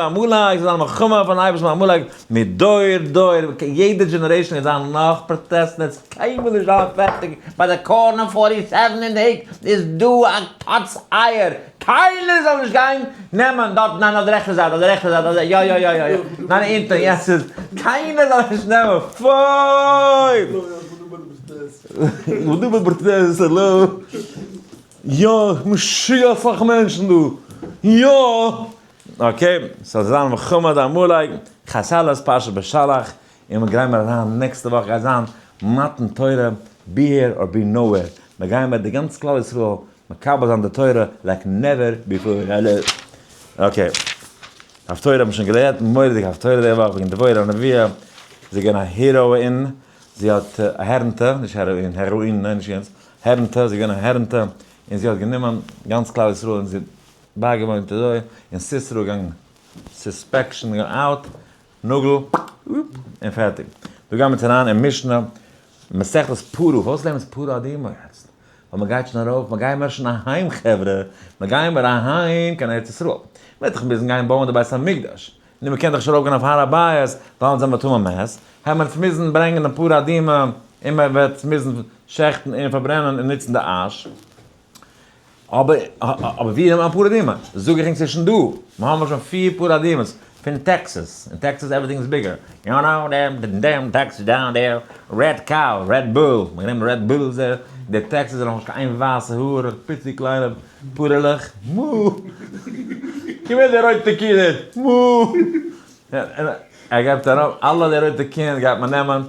עמלק, זיין מלחמה פון אייבערשטן עמלק, מדור דור, יעדע generation איז זיין נאך פראטעסטן, עס קיינמאל נישט זיין פערטיג, ביי די corner 47 אין די Hague איז דא א טאץ אייער, קיינער זאל נישט גיין נעמען דארט, ניין אויף די רעכטע זייט, אויף די רעכטע זייט, יא יא יא יא, ניין אונטן, יעס איז, קיינער זאל נישט נעמען, פוי! וואס דא ביי פראטעסט, האלא? יא, משוגע אסאך מענטשן דא, יא! okay, ס'זאל זיין מלחמה בעמלק, חסלת פרשת בשלח, און מיר גיימער אריין נעקסטע וואך גייט זיין מתן תורה, be here or be nowhere, מיר גיימער די גאנץ כלל ישראל מקבל זיין די תורה like never before, okay, הפטורה האט מען שוין געלערנט, מורא'דיגע הפטורה די וואך וועגן דבורה הנביאה, זי איז געווען א העראאין, זי האט א הערנטע, נישט העראאין, העראאין, ניין נישט יענץ, הערנטע, זי איז געווען א הערנטע, און זי האט גענומען גאנץ כלל ישראל און זי האט בייגעוואוינט אזוי, און סיסרא געגאנגען סוספעקשאן out, נאגל, און פערטיג. דא גיימער צו אריין אין משנה, מסכת פרה, פארוואס לערנט מען פרה אדומה יעצט? ווייל מען גייט שוין ארויף, מען גיימער שוין אהיים חברה, מען גיימער אהיים קיין ארץ ישראל. מען וועט דאך מוזן גיין בויען די בית המקדש. נו מען קען דאך נישט ארויפגיין אויף הר הבית, ווייל אונז זעמער טמא מת, העט מען מוזן ברענגען די פרה אדומה, און מען וועט מוזן שעכטן און פארברענען און נוצן די אש. אבער אבער ווי נעמט מען פרה אדומה? זאג איך ענק ס'איז שוין דא, מיר האבן שוין פיר פרה אדומות פון טעקסעס, אין טעקסעס everything is bigger, you know them them Texas down there, red cow, red bull, מיר נעמען red bulls דער, די טעקסעס זענען נאכנישט קיין איין ווייסע האר, פיצי קליינע פרה'לעך, מו! קום הער די רויטע קינדער, מו! ער געבט אראפ אלע די רויטע קינדער גייט מען נעמען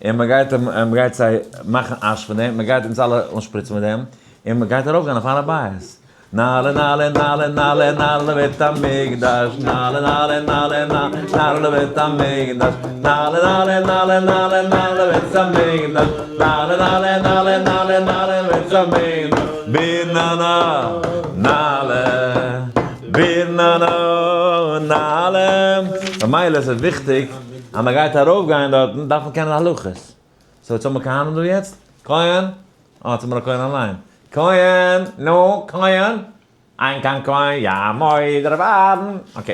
און מען גייט מען גייט זיי מאכן אש פון דעם, מען גייט אונז אלע אנשפריצן מיט דעם, און מען גייט ארויפגיין אויף הר הבית. נעלה נעלה נעלה נעלה נעלה לבית המקדש, נעלה נעלה נעלה נעלה לבית המקדש, נעלה נעלה נעלה נעלה נעלה לבית המקדש, נעלה נעלה נעלה נעלה נעלה לבית המקדש, ברננה נעלה, ברננה נעלה. ממילא איז עס וויכטיג אז מען גייט ארויפגיין דארטן דארף מען קענען הלכות. so יעצט האבן מיר כהנים דא יעצט? כהן? אה, יעצט האבן מיר א כהן אליין. כהן! נו, כהן! אין קיין כהן יעמוד רב אהרן. okay.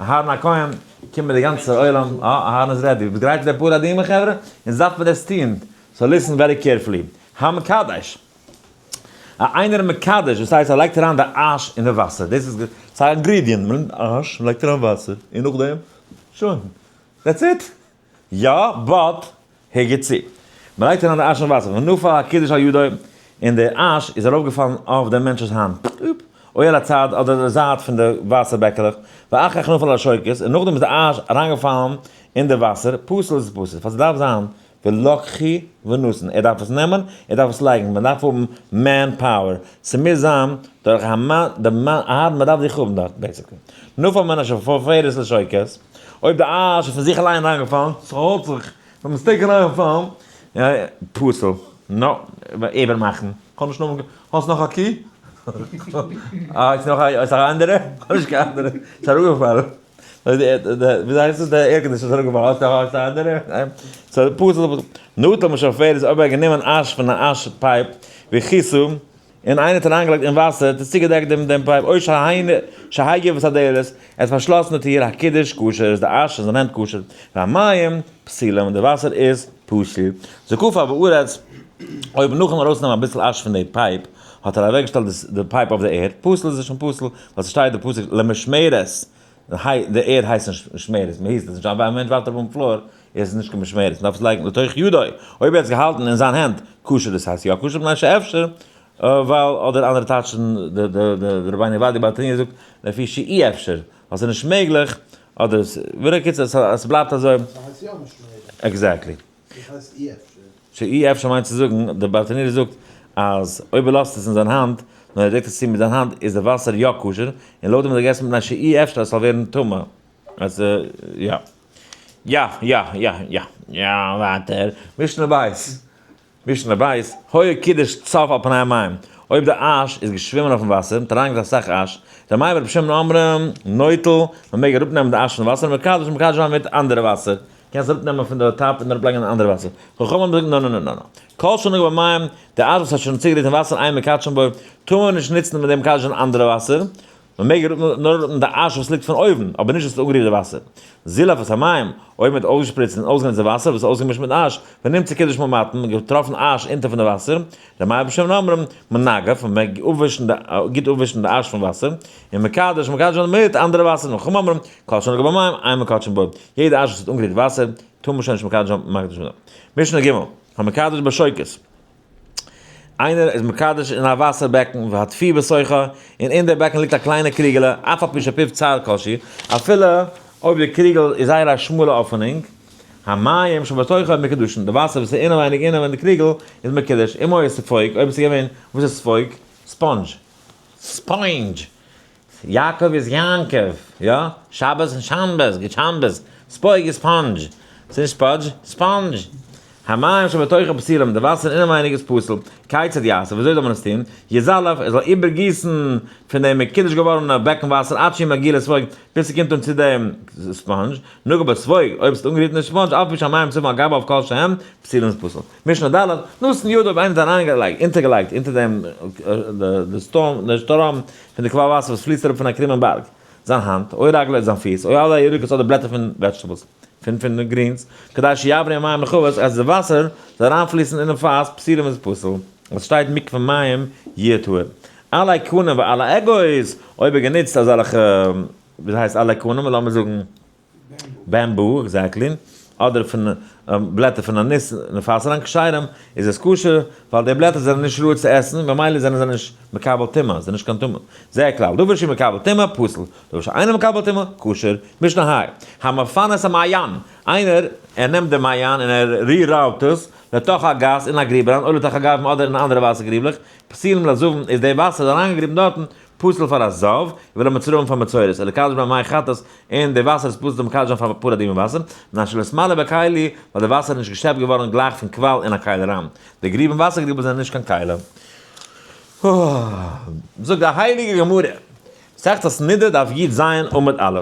אהרן הכהן, קומט מיט די גאנצע עולם. אה, אהרן איז ready. ביסט גרייט פאר די פרה אדומה חברה? אונז דארף מען דאס טון. so listen very carefully. המקדש. א איינער מקדש, דאס הייסט ער לייגט אריין די אש אין די וואסער. דאס איז ס'איז א ingredient. מ'נעמט אש, מ'לייגט אריין וואסער, און נאכדעם, שוין. that's it. יא, but, הער גוט צו. מען לייגט אריין די אש אין וואסער, ונפל הקידוש על ידו, און די אש איז ארויפגעפאלן אויף דעם מענטש'ס האנט, או על הצד, אדער די זייט פון די וואסער בעקעלעך, ואחר כך נפל על השוקת, און נאכדעם איז די אש אריינגעפאלן אין די וואסער, פסול איז עס פסול, פאר ס'דארף זיין ולקחו ונתן, ער דארף עס נעמען, ער דארף עס לייגן, מען דארף האבן man power, ס'מוז זיין דורך א מאן, די מאן, אהרן, מען דארף דיך האבן דארט basically. נפל מן השפופרת לשוקת, אויב די אש איז פון זיך אליין אריינגעפאלן, ס'האלט זיך ביי mistake אריינגעפאלן, פסול, נא, איבערמאכן, כ'האב נישט נאכאמאל, האסט נאך א קי? אה, איז נאך א, איז א אנדערע? כ'האב נישט קיין אנדערע, ס'איז אראפגעפאלן. וויאזוי הייסט עס די air condition איז אראפגעפאלן, האסט נאך א אנדערע? סאו פסול, נטל משפופרת אויב ער האט גענומען אש פון א אש pipe, וכיסו, און איינער האט אריינגעלייגט אין וואסער, האט עס צוגעדעקט דעם דעם pipe, או שהגיף את הדלת, ער האט פארשלאסן די טיר, הקידוש כשר, איז די אש אין זיין הענט כשר, והמים פסולים, און די וואסער איז פסול. זקפה בארץ, אויב נאכן ארויסנעמען אביסל אש פון די pipe, האט ער אוועקגעשטעלט די pipe אויף די ערד, פסול איז עס שוין פסול, ווייל ס'שטייט די פסוק למשמרת, די ערד הייסט נישט משמרת, מ'היסט עס נישט, א מענטש ווארפט אראפ אויפן floor, איז עס נישט קיין משמרת, מ'דארף עס לייגן לתוך ידו, אויב ער האט עס געהאלטן אין זיין הענט, כשר דאס הייסט יא כשר מפני שאפשר, ווייל אדער אנדערע טייטשן די רבינו עובדיה ברטנורא זאגט לפי שאי אפשר, ווייל ס'איז נישט מעגליך, אדער בקיצור עס בלייבט אזוי. ס'הייסט יא משמרת. exactly. דאס הייסט אי אפשר. שאי אפשר מיינט צו זאגן, דער ברטנורא זאגט אז אויב ער לאזט עס אין זיין האנט, נאר ער דעקט עס צו מיט זיין האנט, איז די וואסער יא כשר, און לויט דעם האט ער געגעסן מפני שאי אפשר אז עס זאל ווערן טמא. אז יא. יא יא יא יא יא ווייטער. משנה בית. משנה בית, היה קידש צף על פני המים, אויב די אש איז געשווימען אויפן וואסער, מ'האט אריינגעלייגט אסאך אש, ר' מאיר ור' שמעון אומרים, נוטל, מ'מעג אראפנעמען די אש פון די וואסער און מקדש מקדש זיין מיט אנדערע וואסער, קענסט אראפנעמען פון די טאפ און אראפלייגן אין אנדערע וואסער. חכמים זאגן נא נא נא נא נא. כל שנגע במים, די אש וואס האט שוין צוגערירט אין וואסער אין מקדשין בו, טאר מען נישט נוצן מיט דעם מקדש זיין אנדערע וואסער, מען מעג נאר אראפנעמען די אש וואס ליגט פון אויבן, אבער נישט וואס האט אנגערירט די וואסער. זילף את המים, אויב מען האט אויסגעשפריצט און אויסגענוצט די וואסער וואס איז אויסגעמישט מיט אש, ונמצא קידש ממטן, מען האט געטראפן אש אונטער פון די וואסער, ר' מאיר ור' שמעון אומרים, מנגף, מען מעג אפווישן די, גוט אפווישן די אש פון וואסער, און מקדש, מקדש זיין מיט אנדערע וואסער, חכמים אומרים, כל שנגע במים, אין מקדשין בו, יעדע אש וואס האט אנגערירט וואסער, טאר מען שוין נישט מקדש זיין, מקדש מיט דעם. משנה ג', המקדש בשוקת. איינער איז מקדש אין א וואסער בעקן והתפי בתוכה, און אין דער בעקן ליגט א קליינע קריגעלע, אף על פי שפיו צר כלשהו, אפילו אויב די קריגל איז זייער א שמאלע אפענונג, המים שבתוכה מקודשין, די וואסער וואס איז אינעווייניג אינעם די קריגל איז מקודש, אם היה ספוג, אויב עס איז געווען, וואס איז ספוג? sponge. sponge! יעקב איז יעקב, יא? שבת איז שאנבעס, געטשאנבעס, ספוג איז sponge, ס'איז נישט sponge, sponge. המים שבתוכו פסולים, די וואסער אינעווייניג איז פסול, כיצד יעשה, וויאזוי זאל מען עס טון? יזלף, ער זאל איבערגיסן פון דעם מקודש געווארענע בעקן וואסער עד שיגיע לספוג, ביז ס'קומט אן צו דעם sponge, נגע בספוג, אויב ס'האט אנגערירט אין די sponge, אף על פי שהמים צפים על גביו כל שהם, פסולים איז פסול. משנה ד', נתן ידו אויב איינער האט אריינגעלייגט, אונטערגעלייגט, אונטער דעם די storm, די שטורעם פון די קוואל וואסער וואס פליסט אראפ פון א קרומען בארג, זיין האנט, או רגלו זיין פיס, או עלי ירקות אדער בלעטער פון vegetables, פון פון greens, כדי שיעברו המים לחבית, אז די וואסער זאל אריינפליסן אינעם פאס, פסולים איז פסול, עס שטייט מקווה מים יהיה טהור. עלי קנים ועלי אגוז, אויב ער גענוצט אזעלכע, ווי הייסט עלי קנים, לאמיר זאגן. bamboo, exactly, אדער פון בלעטער פון א ניס און פאס אריין כשרים, איז עס כשר, ווייל די בלעטער זענען נישט ראוי צו עסן, ממילא זענען זיי נישט מקבל טומאה, זענען נישט קיין טומאה. זה הכלל, דבר שהוא מקבל טומאה, פסול, דבר שאינו מקבל טומאה, כשר. משנה ה', המפנה את המעיין, איינער, ער נעמט די מעיין און ער reroute עס, לתוך הגת אין א גריב אריין, או לתוך הגרביים אדער אין אנדערע וואסער גריבלעך, פסולים לזבים, איז די וואסער אריינגעגריבן דארטן, פסול פאר א זב, ולמצורעים פאר מצורעות, ולקדש בהם מי חטאת, און די וואסער איז פסול צו מקדש זיין פאר פרה אדומה וואסער, מפני שלא נתמלא בכלי, ווייל די וואסער איז נישט געשעפט געווארן גלייך פון קוואל אין א כלי אריין. די גריבן וואסער גריבן זענען נישט קיין כלי. זאגט די הייליגע גמרא, מסכת נדה דף י"ז עמוד א',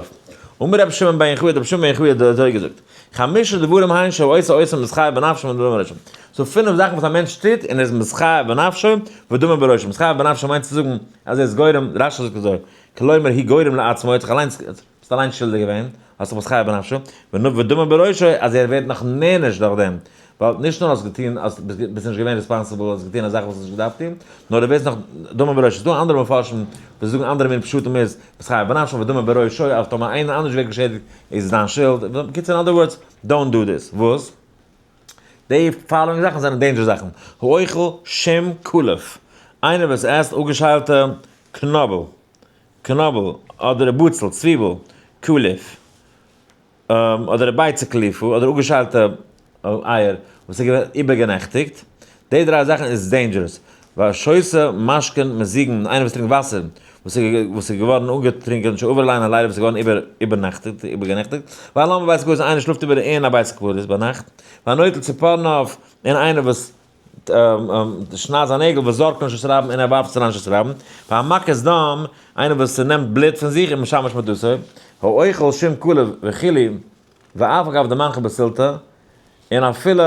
אמר רבי שמעון בן יוחאי, רבי שמעון בן יוחאי האט אזוי געזאגט, חמשה דברים הן שהעושה אותם מתחייב בנפשו ודמו בראשו. ס'דא פינף זאכן וואס א מענטש טוט און ער איז מתחייב בנפשו ודמו בראשו. מתחייב בנפשו מיינט צו זאגן אז ער איז גורם, רש"י זאגט אזוי, כלומר הוא גורם לעצמו, ער האט זיך אליינס, ביסט אליינס שולדיג געווען, האסט זיך מתחייב בנפשו, ודמו בראשו אז ער ווערט נאך נענש דורך דעם, ווייל נישט נאר האסט געטון, האסט, ביסט נישט געווען responsible, האסט געטון א זאך וואס האסט נישט געדארפט טון, נאר דו ווערסט נאך דמו בראשו. ס'דא אנדערע מפרשים וואס זאגן אנדערע מין פשטים איז מתחייב בנפשו ודמו בראשו, אז טאמער איינער אנדערש ווערט געשעדיגט איז דיין שולד, בקיצור אין other words, don't do this. וואס? די following זאכן זענען dangerous זאכן, האוכל שום קלוף, איינער וואס עסט אפגעשיילטע קנאבל, קנאבל, אדער בצל, צוויבל, קלוף, אדער ביצה קלופה, אדער אפגעשיילטע אייער וואס איז געווען איבערגענעכטיגט, די דריי זאכן איז dangerous, והשותה משקין מזוגין, איינער וואס טרינקט וואסער וואס איז געווארן אנגעטרינקען שעבר עליהן הלילה וואס איז געווארן איבערנעכטיגט, איבערגענעכטיגט, והלן בבית הקברות איינער שלאפט איבער אין א בית הקברות ביינאכט, והנוטל ציפורניו און איינער וואס שניידט זיין נעגל וזורקן לרשות הרבים און ער ווארפט עס אריין רשות הרבים, והמקיז דם איינער וואס נעמט בלוט פון זיך און משמש מטתו, האוכל שום כלב וכו' ואף על גב דמנחא בסילתא, און אפילו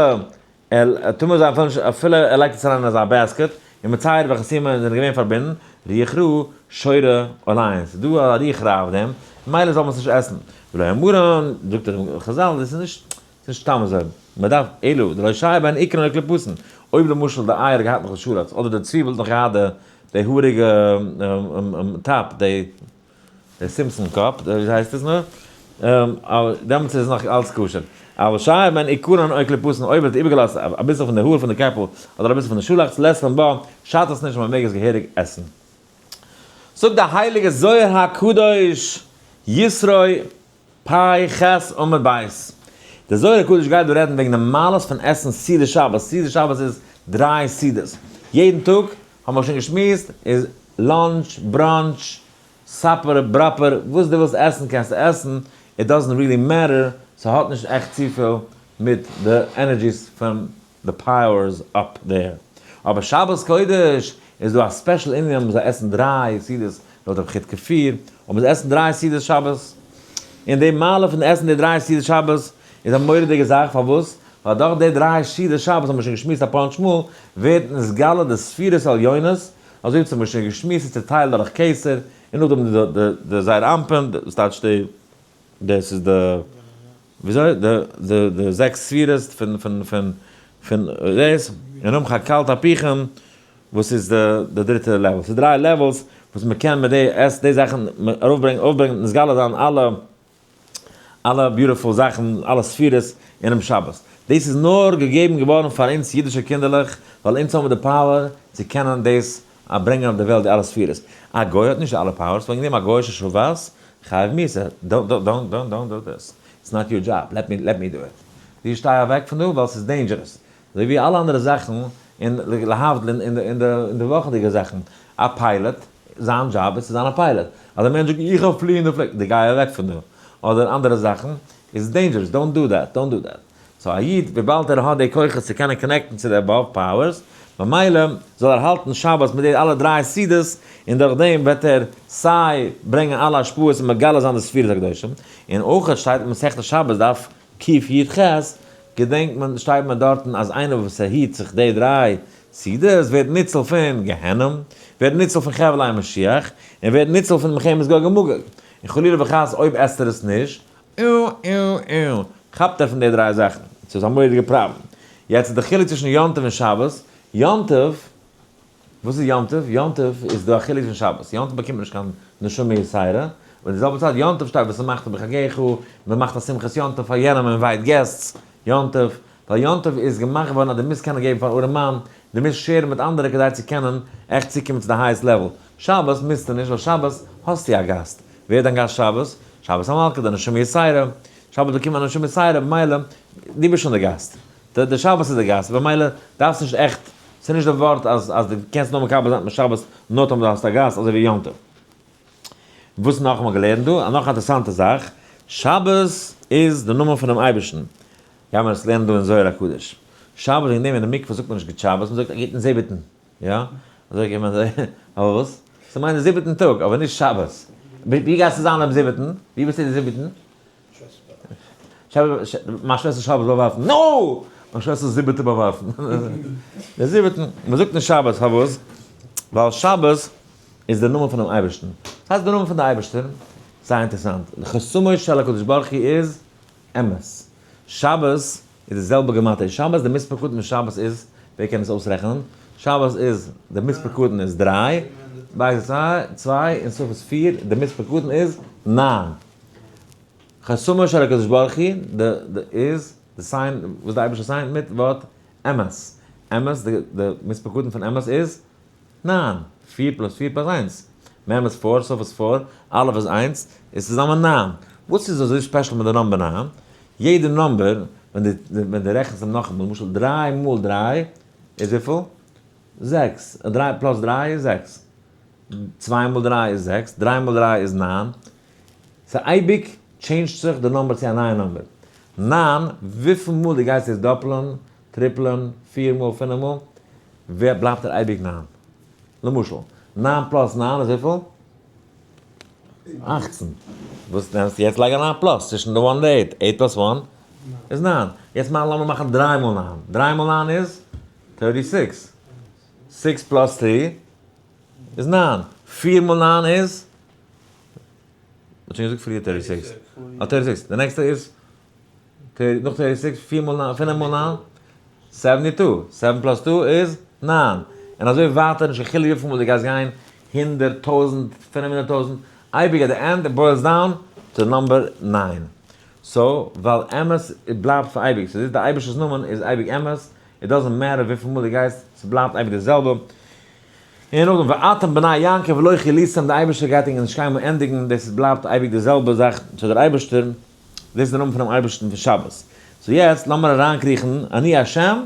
ער טאר זיין אפילו נישט אפילו ער לייגט עס אריין אין אזא basket, און מצייר וחתימה זענען געווען פארבינדן, רוח רעה שורה עליהן, ס'איז דא א רוח רעה אויף דעם, ממילא זאל מען עס נישט עסן. ולא אמרן, זאגט דער חזל, דאס איז נישט, ס'איז נישט סתם אזוי, מען דארף, אלא דלא שייר בהן עיקרן וקליפתן, אויב למשל די אייער האט געהאט נאך די שאלאכץ, אדער די צוויבל האט נאך געהאט די די האריגע טאפ, די די סימפסאן קאפ, ווי הייסט עס נאר? דעמאלטס איז עס נאך אלץ כשר. אבל שייר בהן עיקרן או קליפתן, אויב האט איבערגעלאזט אביסל פון די האר פון די קעפל, אדער אביסל פון די שאלאכץ, לית לן בה, שאדט עס נישט און מען מעג עס געהעריג עסן. זאגט די הייליגע זוהר הקדוש, יתרו פ ח עמוד ב'. דער זוהר הקדוש גייט דא רעדן וועגן די מעלות פון עסן סעודת שבת. סעודת שבת איז דריי סעודות. יעדן טאג, האבן מיר שוין געשמועסט, איז lunch, brunch, supper, בראפער, וואס דו ווילסט עסן קענסטו עסן, it doesn't really matter, ס'האט נישט עכט צופיל מיט די energies פון די powers up there. אבער שבת קודש איז דא א special ענין, מ'זאל עסן דריי סעודות, לויט רב חידקא פיר, און מ'זאל עסן דריי סעודות שבת. און די מעלה פון עסן די דריי סעודות שבת איז א מורא'דיגע זאך, פארוואס? ווייל דורך די דריי סעודות שבת האבן מיר שוין געשמועסט א פאנטש מאל, ווערט נתגלה די ספירות עליונות, אזוי ווי מיר שוין געשמועסט איז צוטיילט דורך כתר, און נאכדעם די זעיר אנפין, דאס טייטש די, דאס איז די, וויאזוי? די זעקס ספירות פון דאס, און נאכדעם חקל תפוחים, וואס איז די דריטע level. ס'איז דריי levels וואס מ'קען מיט די עס די זאכן ארויפברענגען, אויפברענגען, נתגלה זיין אלע beautiful זאכן, אלע ספירות אינעם שבת. דאס איז נאר געגעבן געווארן פאר אונז אידישע קינדערלעך, ווייל אונז האבן די power צו קענען דאס ברענגען אויף די וועלט די אלע ספירות. א גוי האט נישט די אלע powers, וועגן דעם א גוי ששבת חייב מיתה. Don't, don't, don't, don't, don't do this. It's not your job. Let me, let me do it. דו שטיי אוועק פון דא ווייל ס'איז dangerous. אזוי ווי אלע אנדערע זאכן, און להבדיל אין די וואכעדיגע זאכן. א pilot, זיין דזשאב איז צו זיין א pilot. אז א מענטש זאגט איך האב פליען די פליג, די גיי אוועק פון דא. אדער אנדערע זאכן, איז dangerous, don't do that, don't do that. So א איד, וויבאלד ער האט די כוחות צו קענען connect ן צו די above powers, ממילא זאל ער האלטן שבת מיט די אלע דריי סעודות, און דורך דעם וועט ער סיי ברענגען אלע השפעות און מגלה זיין די ספירות הקדושים. און אויך שטייט אין מסכת שבת דף קי"ח, געדענקט מען, שטייט מען דארטן אז איינער וואס ער היט זיך די דריי סעודות ווערט ניצול פון גיהנום, ווערט ניצול פון חבלי משיח, און ווערט ניצול פון מלחמת גוג ומגוג. און חלילה וחס אויב עסט ער עס נישט, און און און, כאפט ער פון די דריי זאכן. ס'איז א מורא'דיגע פראבלעם. יעצט איז די חילוק צווישן יום טוב און שבת. יום טוב, וואס איז יום טוב? יום טוב איז דא א חילוק פון שבת. יום טוב באקומט מען נישט קיין נשמה יתירה. און די זעלבע צייט יום טוב שטייט ושמחת בחגך, מען מאכט א שמחת יום טוב פאר יענעם, מען invite guests, יום טוב. ווייל יום טוב איז געמאכט געווארן אז דו מוזט קענען געבן פארן ארעמאן, דו מוזט share ן מיט אנדערע כדי צו קענען עכט צוקומען צו די highest level. שבת מוזטו נישט, ווייל שבת האסטו א גאסט. ווער איז דיין גאסט שבת? שבת המלכה, די נשמה יתירה. שבת באקומט מען א נשמה יתירה, במילא, דו ביסט שוין די גאסט. די שבת איז די גאסט, במילא דארפסט נישט עכט, ס'איז נישט די ווארט אז דו קענסט נאר מקבל זיין מיט שבת נאר טאמער דו האסט א גאסט, אזוי ווי יום טוב. וואס נאך האט מען געלערנט דא? נאך א אינטערעסאנטע זאך, שבת איז די נאמען פונעם אייבערשטן. גיימער עס לערנען דא אין זוהר הקדוש. שבת וועגן דעם אין די מקווה זאגט מען נישט גוט שבת, מען זאגט א גוטן זיבעטן. יא? אזוי קען מען זאגן. אבער וואס? ס'מיינט די זיבעטן טאג, אבער נישט שבת. ווי גייסטו זיין דעם זיבעטן? ווי ביסטו די זיבעטן? מיין שוועסטער שבת באווארפן. No! מיין שוועסטער זיבעטע באווארפן. די זיבעטן. מען זאגט נישט שבת, פארוואס? ווייל שבת איז דער נאמען פונעם אייבערשטן. וואס הייסט דער נאמען פון די אייבערשטער? זייער אינטערעסאנט. חותמו של הקדוש ברוך הוא איז אמת. שבת איז די זעלבע גמטריא. שבת, די מספר קטן פון שבת איז, ווער קען עס אויסרעכענען? שבת איז, די מספר קטן איז דריי, בית איז צוויי, און סוף איז פיר, די מספר קטן איז ניין. חותמו של הקדוש ברוך הוא, די איז, די sign, וואס די אייבערשטער sign ט מיט ווארט אמת. אמת, די מספר קטן פון אמת איז ניין. פיר plus פיר plus איינס. מ' איז four, סוף איז four, א' איז איינס, איז צוזאמען ניין. וואס איז אזוי special מיט די number ניין? יעדע number, ווען דו רעכנסט אים נאכאמאל, למשל דריי מאל דריי איז וויפיל? זעקס. דריי plus דריי איז זעקס. צוויי מאל דריי איז זעקס, דריי מאל דריי איז ניין. ס'אייביג change ט זיך די number צו א נייע number. ניין, וויפיל מאל דו גייסט עס דאפלען, טריפלען, פיר מאל, פינף מאל, ווער בלייבט ער אייביג ניין. למשל, ניין plus ניין איז וויפיל? 18. וואס נעמסטו יעצט לייג א ניין plus צווישן די one און די eight. Eight plus one איז ניין. יעצט מאך, לאמיר מאכן דריי מאל ניין. דריי מאל ניין איז 36. Six plus three איז ניין. פיר מאל ניין איז? מ'האט שוין געזאגט פריער 36. אה, 36. די נעקסטע איז נאך 36, פיר מאל ניין, פינף מאל ניין, 72. Seven plus two איז ניין. און אזוי ווייטער, נישט קיין חילוק וויפיל מאל דו גייסט גיין, הונדערט, טויזנט, 500,000, אייביג at the end, it boils down to number ניין. So, ווייל אמת בלייבט פאר אייביג. So, די אייבערשטער'ס נאמען איז אייביג אמת, it doesn't matter וויפיל מאל דו גייסט, ס'בלייבט אייביג די זעלבע. און נאכדעם, ואתם בני יעקב לא כליתם, די אייבערשטער גייט ענק נישט קיינמאל ענדיגן, דאס איז בלייבט אייביג די זעלבע זאך צו דער אייבערשטער. דאס איז דער נאמען פונעם אייבערשטן פון שבת. So יעצט לאמיר אריינקריכן, אני השם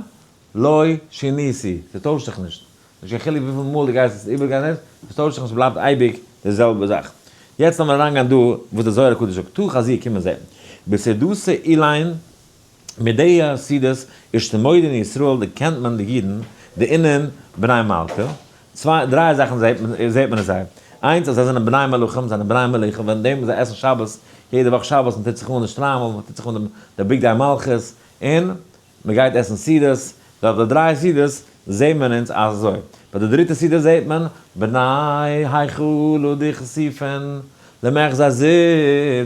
לא שיניתי, ס'טוישט זיך נישט. נישט קיין חילוק וויפיל מאל דו גייסט עס איבערגיין עס, עס טוישט זיך נישט, ס'בלייבט אייביג די זעלבע זאך. יעצט לאמיר אריינגיין דא וואס דער זוהר הקדוש זאגט, תא חזי קום און זע. בסעודתא אלין, מיט די סעודות אשתמודעין ישראל דערקענט מען די אידן, דאינון בני מלכא, צוויי דריי זאכן זעט מען זעט מען אין זיי, איינס אז זיי זענען בני מלכים, זענען בני מלוכה, ווען דעם זיי עסן שבת, יעדע וואך שבת, מען טוט זיך אן די שטריימל, מען טוט זיך אן די בגדי מלכות, און מען גייט עסן סעודות, דורך די דריי סעודות זעט מען אונז אזוי, ביי די דריטע סעודה זעט מען בני היכלא דכסיפין למחזי זיו,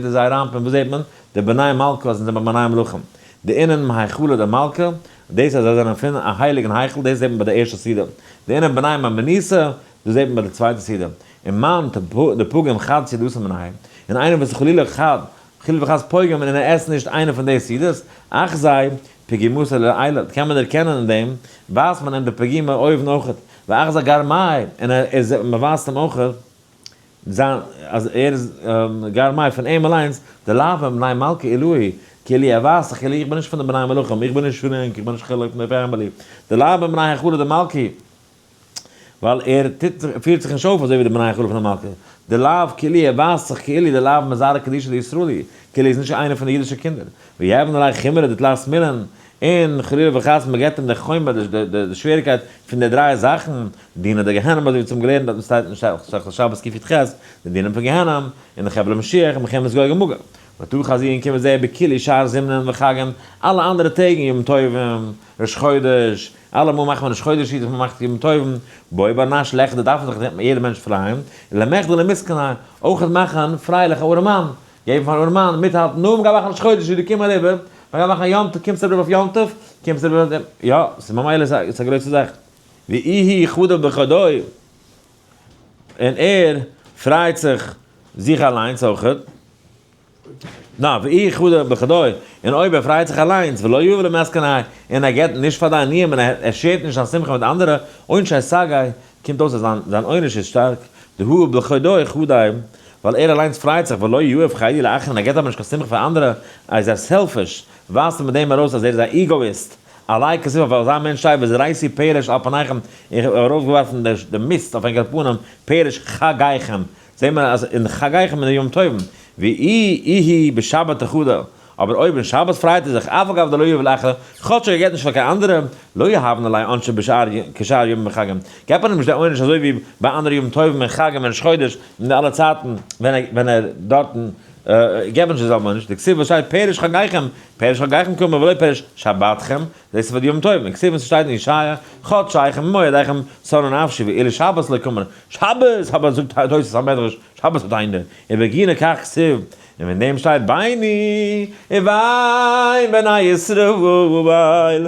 די זייער אנפין, וואס זעט מען? די בני מלכא אז אונז זענען בני מלכים, דאינון מהיכלא דמלכא, דאס אז זיי זענען פון א הייליגן היכל, דאס זעט מען ביי די ערשטע סעודה, דאינון בני מהימנותא, דאס זעט מען ביי די צווייטע סעודה, און מאן דפגים חד סעודתא מינייהו, און איינער וואס איז חלילה חד חלילה וחס פוגם און ער עסט נישט איינע פון די סעודות, אכזי פגימתא לעילא, קען מען דערקענען אין דעם, ווייזט מען אים די פגימה אויבן אויכעט, ואחזי גרמאי, און ער איז מען ווייזט אים אויכעט זיין אז ער איז גרמאי פון אים אליינס, דלאו מבני מלכא עילאי, כאילו ער ווייזט זיך כאילו איך בין נישט פון די בני מלכים, איך בין נישט פון ענק, איך בין נישט חלק פון די family, דלאו מבני היכלא דמלכא. ווייל ער טוט זיך, פירט זיך נישט אויף אזוי ווי די בני היכלא פון די מלכה, דלאו כאילו ער ווייזט זיך כאילו דלאו מזרע קדישא דישראלי, כאילו ער איז נישט איינער פון די אידישע קינדער, ויהבן עלי חומרא דתלת מילין, און חלילה וחס מען געבט אים די חומרא די שוועריקייט פון די דריי זאכן, דינא דגיהנם אזוי ווי צום געלערנט דארט שטייט אין מסכת שבת קי"ח, די דינים פון גיהנם, און די חבלי משיח, און מלחמת גוג ומגוג. ותא חזי און קום זע בכולהו שאר זמנין וחגין, אלע אנדערע טעג און ימים טובים, ראש חודש, אלעמאל מאכט מען ראש חודש איז מען מאכט ימים טובים, בעי בר נש ליחדי דארף זיך יעדער מענטש פרייען, און למחדי למסכני, אויך מאכן פרייליך א ארעמאן, געבן פארן ארעמאן, מיטהאלטן, נו מ'גייט מאכן ראש חודש איז דו קום אריבער, מ'גייט מאכן יום טוב, קומסט אריבער אויף יום טוב, קומסט אריבער, יא, ס'איז ממילא ס'איז א גרויסע זאך, ואיהו חדי בחדוי, און ער פרייט זיך זיך אליינס אויכעט. נא, ואיהו חדי בחדוי, און אויב ער פרייט זיך אליינס, ולא יהב למסכני, און ער געבט נישט פאר די עניים און ער share ט נישט זיין שמחה מיט אנדערע, עונשיה סגי, קומט אויס אז זיין עונש איז שטארק, דהא בחדוי חדי, ווייל ער אליינס פרייט זיך, ולא יהב חידי לאחרין, ער געבט אבער נישט קיין שמחה פאר אנדערע, איז ער selfish, ווייזט ער מיט דעם ארויס אז ער איז א egoist, עליה כתיב אויף אזא מענטש שטייט וזריתי פרש על פניכם, איך האב ארויפגעווארפן די מיסט אויף ענקער פנים, פרש חגיכם, זעהט מען אז אין חגיכם אין די ימים טובים, ואי איהו בשבתא חדא, אבער אויב אין שבת פרייט ער זיך, אף על גב דלא יהב לאחרי, כאטש ער געבט נישט פאר קיין אנדערע, לא יהבנא ליה עונשא בשאר כשאר ימים וחגים, געבט מען אים נישט די עונש אזוי ווי ביי אנדערע ימים טובים און חגים און ראש חודש און די אלע צייטן ווען ער דארטן געבט מען נישט די זעלבע עונש, דכתיב וואס שטייט פרש חגיכם, פרש חגיכם קאמר ולא פרש שבתכם, דאס איז פאר די ימים טובים, און כתיב וואס שטייט אין ישעיה, חדשיכם ומועדיכם שנאה נפשי ואילו שבת לא קאמר, שבת אבער זאגט תוס' המדרש, שבת האט איינער, ובגינה כך כתיב, און ווען דעם שטייט ביני ובין בני ישראל,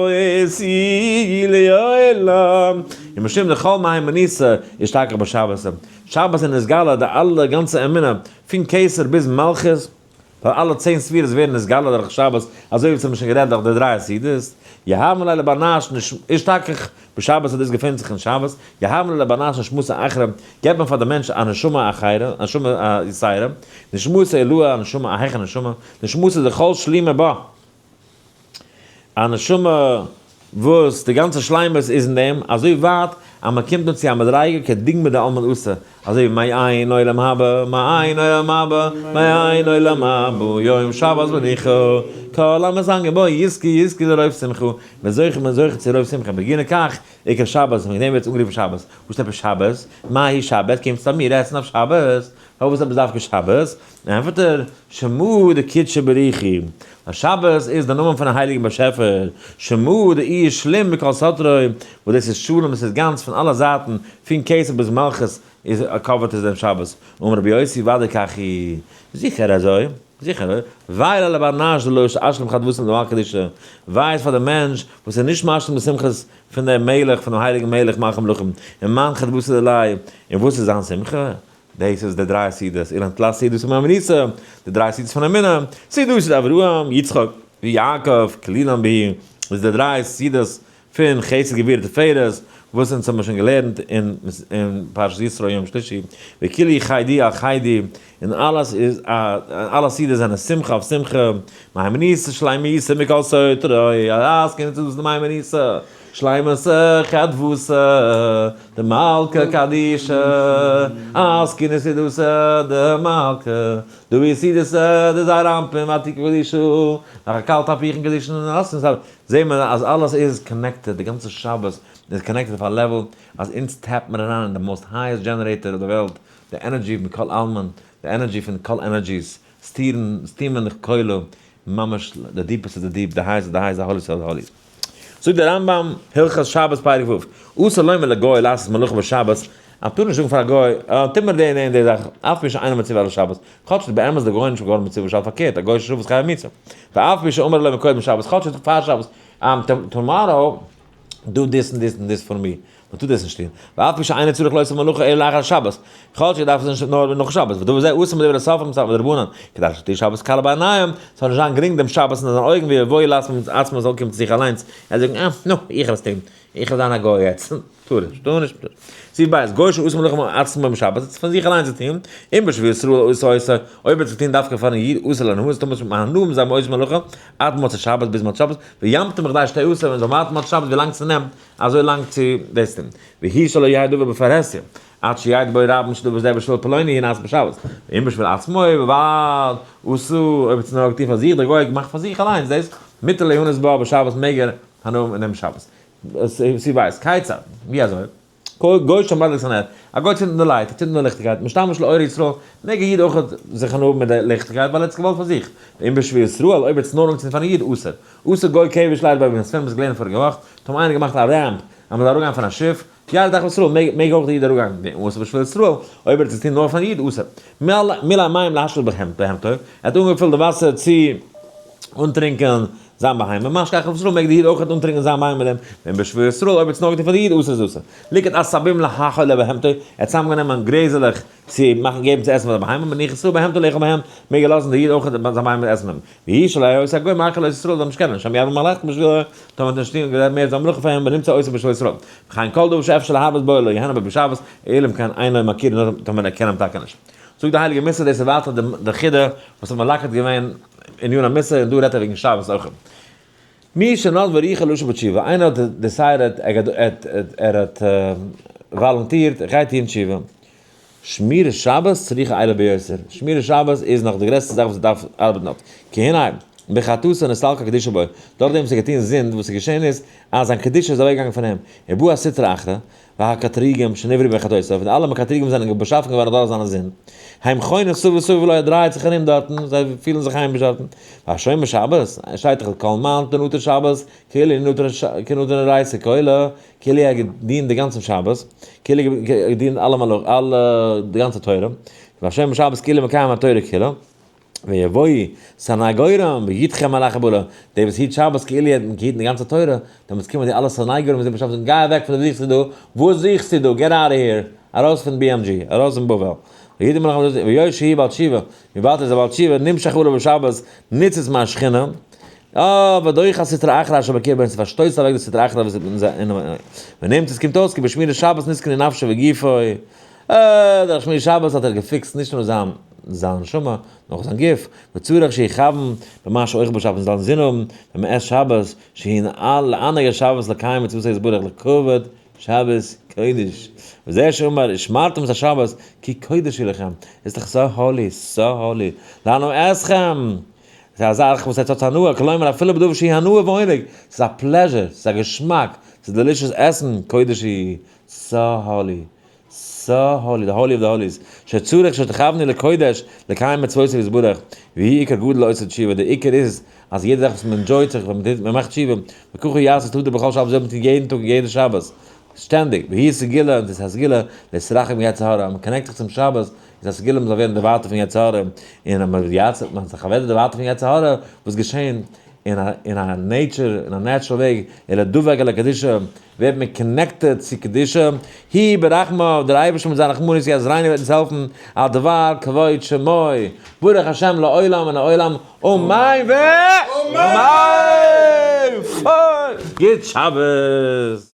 אוי לעולם, און משום דכל מהימנותא אשתכח בשבת, שבת איז נתגלה די אלע גאנצע אמונה פון כתר ביז מלכות, ווייל אלע 10 ספירות ווערן נתגלה דורך שבת, אזוי ווי עס האט מען שוין גערעדט דורך די דריי סעודות, יהבן לילה בר נש אשתכח בשבת אז דאס געפינט זיך אין שבת, יהבן לילה בר נש נשמתא אחרא, געבט מען פאר די מענטש א נשמה אחרא, א נשמה א יתירה, נשמתא עילאה א נשמה א העכער נשמה, נשמתא דכל שלימה בה. א נשמה וואס די גאנצע שלימות איז אין דעם, אזוי ווייט אז מען קומט נאר צו א מדריגה כדוגמא דעלמא דאתי, אזוי ווי מעין עולם הבא, מעין עולם הבא, מעין עולם הבא, יום שבת מנוחה, כל המתענג בו יזכה יזכה לרוב שמחה, מען זוכה מען זוכה צו רוב שמחה, בגינה כך עיקר שבת, וועגן דעם ווערט עס אנגערופן שבת, וואס עפעס שבת? מהי שבת? קומסט פאר מיר עסן אויף שבת? פארוואס עפעס דווקא שבת? ענטפערט ער, שמא דקודשא בריך הוא, ווייל שבת איז די נאמען פונעם הייליגן באשעפער, שמא דאיהו שלים מכל סטרוי, וואס דאס איז שלום, עס איז גאנץ פון אלע זייטן, פון כתר ביז מלכות איז cover ט עס דעם שבת, אמר רבי יוסי ודאי כך הוא, זיכער אזוי, זיכער אזוי, ווייל ליה לבר נש דלא אשלים חדוותא דמלכא קדישא, וויי איז פאר דעם מענטש וואס איז נישט משלים די שמחות פון דעם מלך, פונעם הייליגן מלך מלכי המלכים, ומאן חדוותא דיליה, און וואס איז זיין שמחה? דאס איז די דריי סעודות, אלין תלת סעודות מהימנותא, די דריי סעודות פון אמונה, סעודתא דאברהם, יצחק, ויעקב, כלילן בהו, איז די דריי סעודות פון חסד גבורה תפארת, וואס אונז האבן שוין געלערנט אין פרשת יתרו יום שלישי, וכולהו חדא על חדא, און אלעס איז א, אלע סעודות זענען שמחה אויף שמחה, מיימניסע שליימיסע מכל סוטרוי, אז קען צו דאס מיימניסע, שליימעסע חדווסע, די מלכה קדישא, אז קען צו דאס די מלכה, דו ווי סעודות די זייראמפן ותיק קדישא, נאך א קאלט אפיכן קדישא, אלעס איז זעהן מיר אז אלעס איז connected, די גאנצע שבת איז connected אויף א level, אז אונז tap ט מען אריין אין די most highest generator אויף די וועלט, די energy פון כל עלמין, די energy פון כל energies, סטירן, סטימען כולו, ממש די deepest of די deep, די highest of די highest, די holiest of די holies. זאגט דער רמב"ם, הלכות שבת פרק ו', אסור לומר לגוי לעשות מלאכה בשבת, אז טאר נישט זאגן פאר א גוי, טו מיר די און די זאך, אף פי שאינו מצווה על השבת, כאטש באמת די גוי נישט געווארן מצווה בשבת, פארקערט, א גוי שבת חייב מיתה. ואף פי שאמר לו מקודם שבת, כאטש ער זאגט פאר שבת, tomorrow, do this and this and this for me. מען טוט דאס נישט טון. ואף פי שאינו צריך לעשות מלאכה אלא לאחר שבת. כאטש ער דארף עס נישט נאר נאך שבת. ודבר זה אסור מדברי הסופרים ודרבנן. כדי שתהא שבת קלה בעיניהם, ס'זאל נישט זיין גרינג דעם שבת אין זיינע אויגן, ווי יבואו לעצמו עצמו זאל קומען צו זיך אליינס. ער זאגט, אה, נו, איך וועל עס טון. איך וועל זיין א גוי יעצט. טאר נישט, טאר נישט. סעיף ב', גוי שעושה מלאכה מעצמו בשבת, עס איז פון זיך אליינס צו טון. אם בשביל ישראל עושה עושה, אויב ער האט עס געטון דווקא פארן איד, אסור להנאות, טאר מען נישט מהנאה זיין מעושה מלאכה, עד מוצאי שבת ביז מוצאי שבת, וימתין בכדי שתעשה, און זאל ווארטן מוצאי שבת ווי לאנג ס'נעמט, אזוי לאנג צו דאס טון. והוא שלא יהא דבר בפרהסיא, עד שידע בו רבים שדבר זה בשביל פלוני הוא נעשה בשבת, ואם בשביל עצמו בלבד, אסור, אויב עס איז נאר געטון פאר זיך, דער גוי האט געמאכט פאר זיך אליינס דאס, מותר ליהנות בה בשבת מעג ער הנאה האבן אינעם שבת. ס'איז ווייס, כיצד? ווי אזוי? גוי שמדליק את הנר, א גוי צינדט אן די light, ער צינדט אן די ליכטיגקייט, משתמש לאור ישראל, מעג א איד אויך זיך הנאה האבן מיט די ליכטיגקייט ווייל ער האט עס געוואלט פאר זיך, ואם בשביל ישראל, אויב ער האט עס נאר אנגעצינדן פארן איד, אסור. אסור גוי כבש ליל ביי בית ספרים איז געלערנט פאריגע וואך, האט האבן איינער געמאכט א ramp אז מ'זאל אראפגיין פון א שיף, ירד אחר ישראל, מעג מעג אויך די איד אראפגיין, ואם אסור בשביל ישראל, אויב ער האט עס געטון נאר פארן איד, אסור. מילא מים להשקות בהמתו, ער האט אנגעפילט די וואסער צו אנטרינקען זיין בהמה, משקה אחר ישראל, מעג די איד אויך אנטרינקען זיין בהמה מיט דעם, ואם בשביל ישראל, אויב ער האט עס נאר געטון פאר די איד, אסור איז אסור. ליקט עשבים להאכיל לבהמתו, ער האט צוזאמגענומען גרעזעלעך צו מאכן געבן צו עסן פאר די בהמה, מניח ישראל בהמתו לאכול מהם, מעג ער לאזן די איד אויך זיין בהמה עסן דעם. והוא שלא היה עושה הגוי מאכיל את ישראל זאל נישט קענען, שמא ירבה מלאכתו בשבילו, טאמער האט ער נישט געטון מער זיין מלאכה פאר אים, ונמצא עושה בשביל ישראל. וכן כל דבר שאפשר להרבות בו לא יהנה בו בשבת, אלא אם כן אינו מכיר נאר טאמער ער קען אים טאקע נישט. זאגט די הייליגע מוסר, דאס איז ווייטער די חידה וואס האט מלקט געווען ענין המוסר, און דא רעדט ער וועגן שבת אויך. מי שנדבה רוחו לשוב בתשובה, איינער האט decided, ער האט וואלונטירט, ער גייט טון תשובה. שמירת שבת צריכה אלה ביותר, שמירת שבת איז נאך די גרעסטע זאך וואס ער דארף ארבעטן אויף. כי הנה, בחטאתו נסתלקה קדושה בו, דורכדעם וואס ער האט געטון זינד, וואס איז געשען איז, אז זיין קדושה איז אוועקגעגאנגען פון אים. ובא הסטרא אחרא, והקטרוגים שנבראו בחטאותיו, און אלע מקטריגים זענען באשאפן געווארן דורך זיינע זינד. הם חונים סביב סביב לו, ער דרייעט זיך ארום דארטן, זיי פילן זיך היימיש דארטן. והשומר שבת, שטייט דאך כל מאן דנטר שבת, כאילו נטר אורייתא כולה, כאילו ער האט געדינט די גאנצן שבת, כאילו ער האט געדינט אלע מלאכות, אלע, די גאנצע תורה. והשומר שבת כאילו מקיים התורה כולה. ויבואו סניגורים וידחום על החבלה, דער וואס היט שבת כאילו ער האט געהיטן די גאנצע תורה, דעמאלטס קומען די אלע סניגורים און זאגן בשבת, גיי אוועק פון דא, וואס זוכסטו דא? וואס זוכסטו דא? get out of here! ארויס פון BMG, ארויס פון בבל. וידעו מלאכים דאס, ויהי שהי' בעל תשובה, וויבאלד ער איז א בעל תשובה, נמשך עליו בשבת, ניצוץ מהשכינה, אה, ודוחה סטרא אחרא אשר בקרבו, און ס'פארשטויסט אוועק די סטרא אחרא וואס איז אין אים, ונמצא עס קומט אויס כי בשמירת שבת נתקנו נפשו וגופו, אה, דורך שמירת שבת האט ער געפיקסט נישט נאר זיין זיין נשמה, נאר אויך זיין גוף, וצריך שיכוון במה שאוכל בשבת, מען זאל אינזין האבן ווען מען עסט שבת, שהיא לענג השבת לקיים מצוותו יתברך לכבוד שבת קודש, וזה שאמר ושמרתם את השבת כי קודש היא לכם, איז דאך so holy, so holy, להנאתכם, ס'איז א זאך וואס עטס האט הנאה, כלומר אפילו בדבר שהיא הנאה ועונג, ס'איז א pleasure, ס'איז א געשמאק, ס'איז delicious עסן, קודש היא, so holy. so holy, די holy of די holies, שצריך שתכוונו לקודש, לקיים מצוותיו יתברך, והיא עיקר גדול לעושה תשובה, די עיקר איז אז יעדע זאך וואס מען enjoy ט זיך ווען מען מאכט תשובה, וככה יעשה תדיר בכל שבת זאל מען טון יעדן טאג און יעדע שבת, שטענדיג, והיא סגולה, און דאס איז א סגולה, להתרחק מיצר הרע, אז מען connect זיך צום שבת, איז א סגולה מען זאל ווערן דערווייטערט פון יצר הרע, און אז מען איז זיך אוועק דערווייטערט פון יצר הרע, וואס געשען אין א אין א nature, אין א natural וועג, אלא דבק אל הקדושה, ווערט מען connected צו קדושה, הוא ברחמיו, דער אייבערשטער מיט זיין רחמנות יעזרנו וועט אונז העלפן, על דבר כבוד שמו, ברוך השם לעולם ולעולם, אמן ואמן! גוט שבת!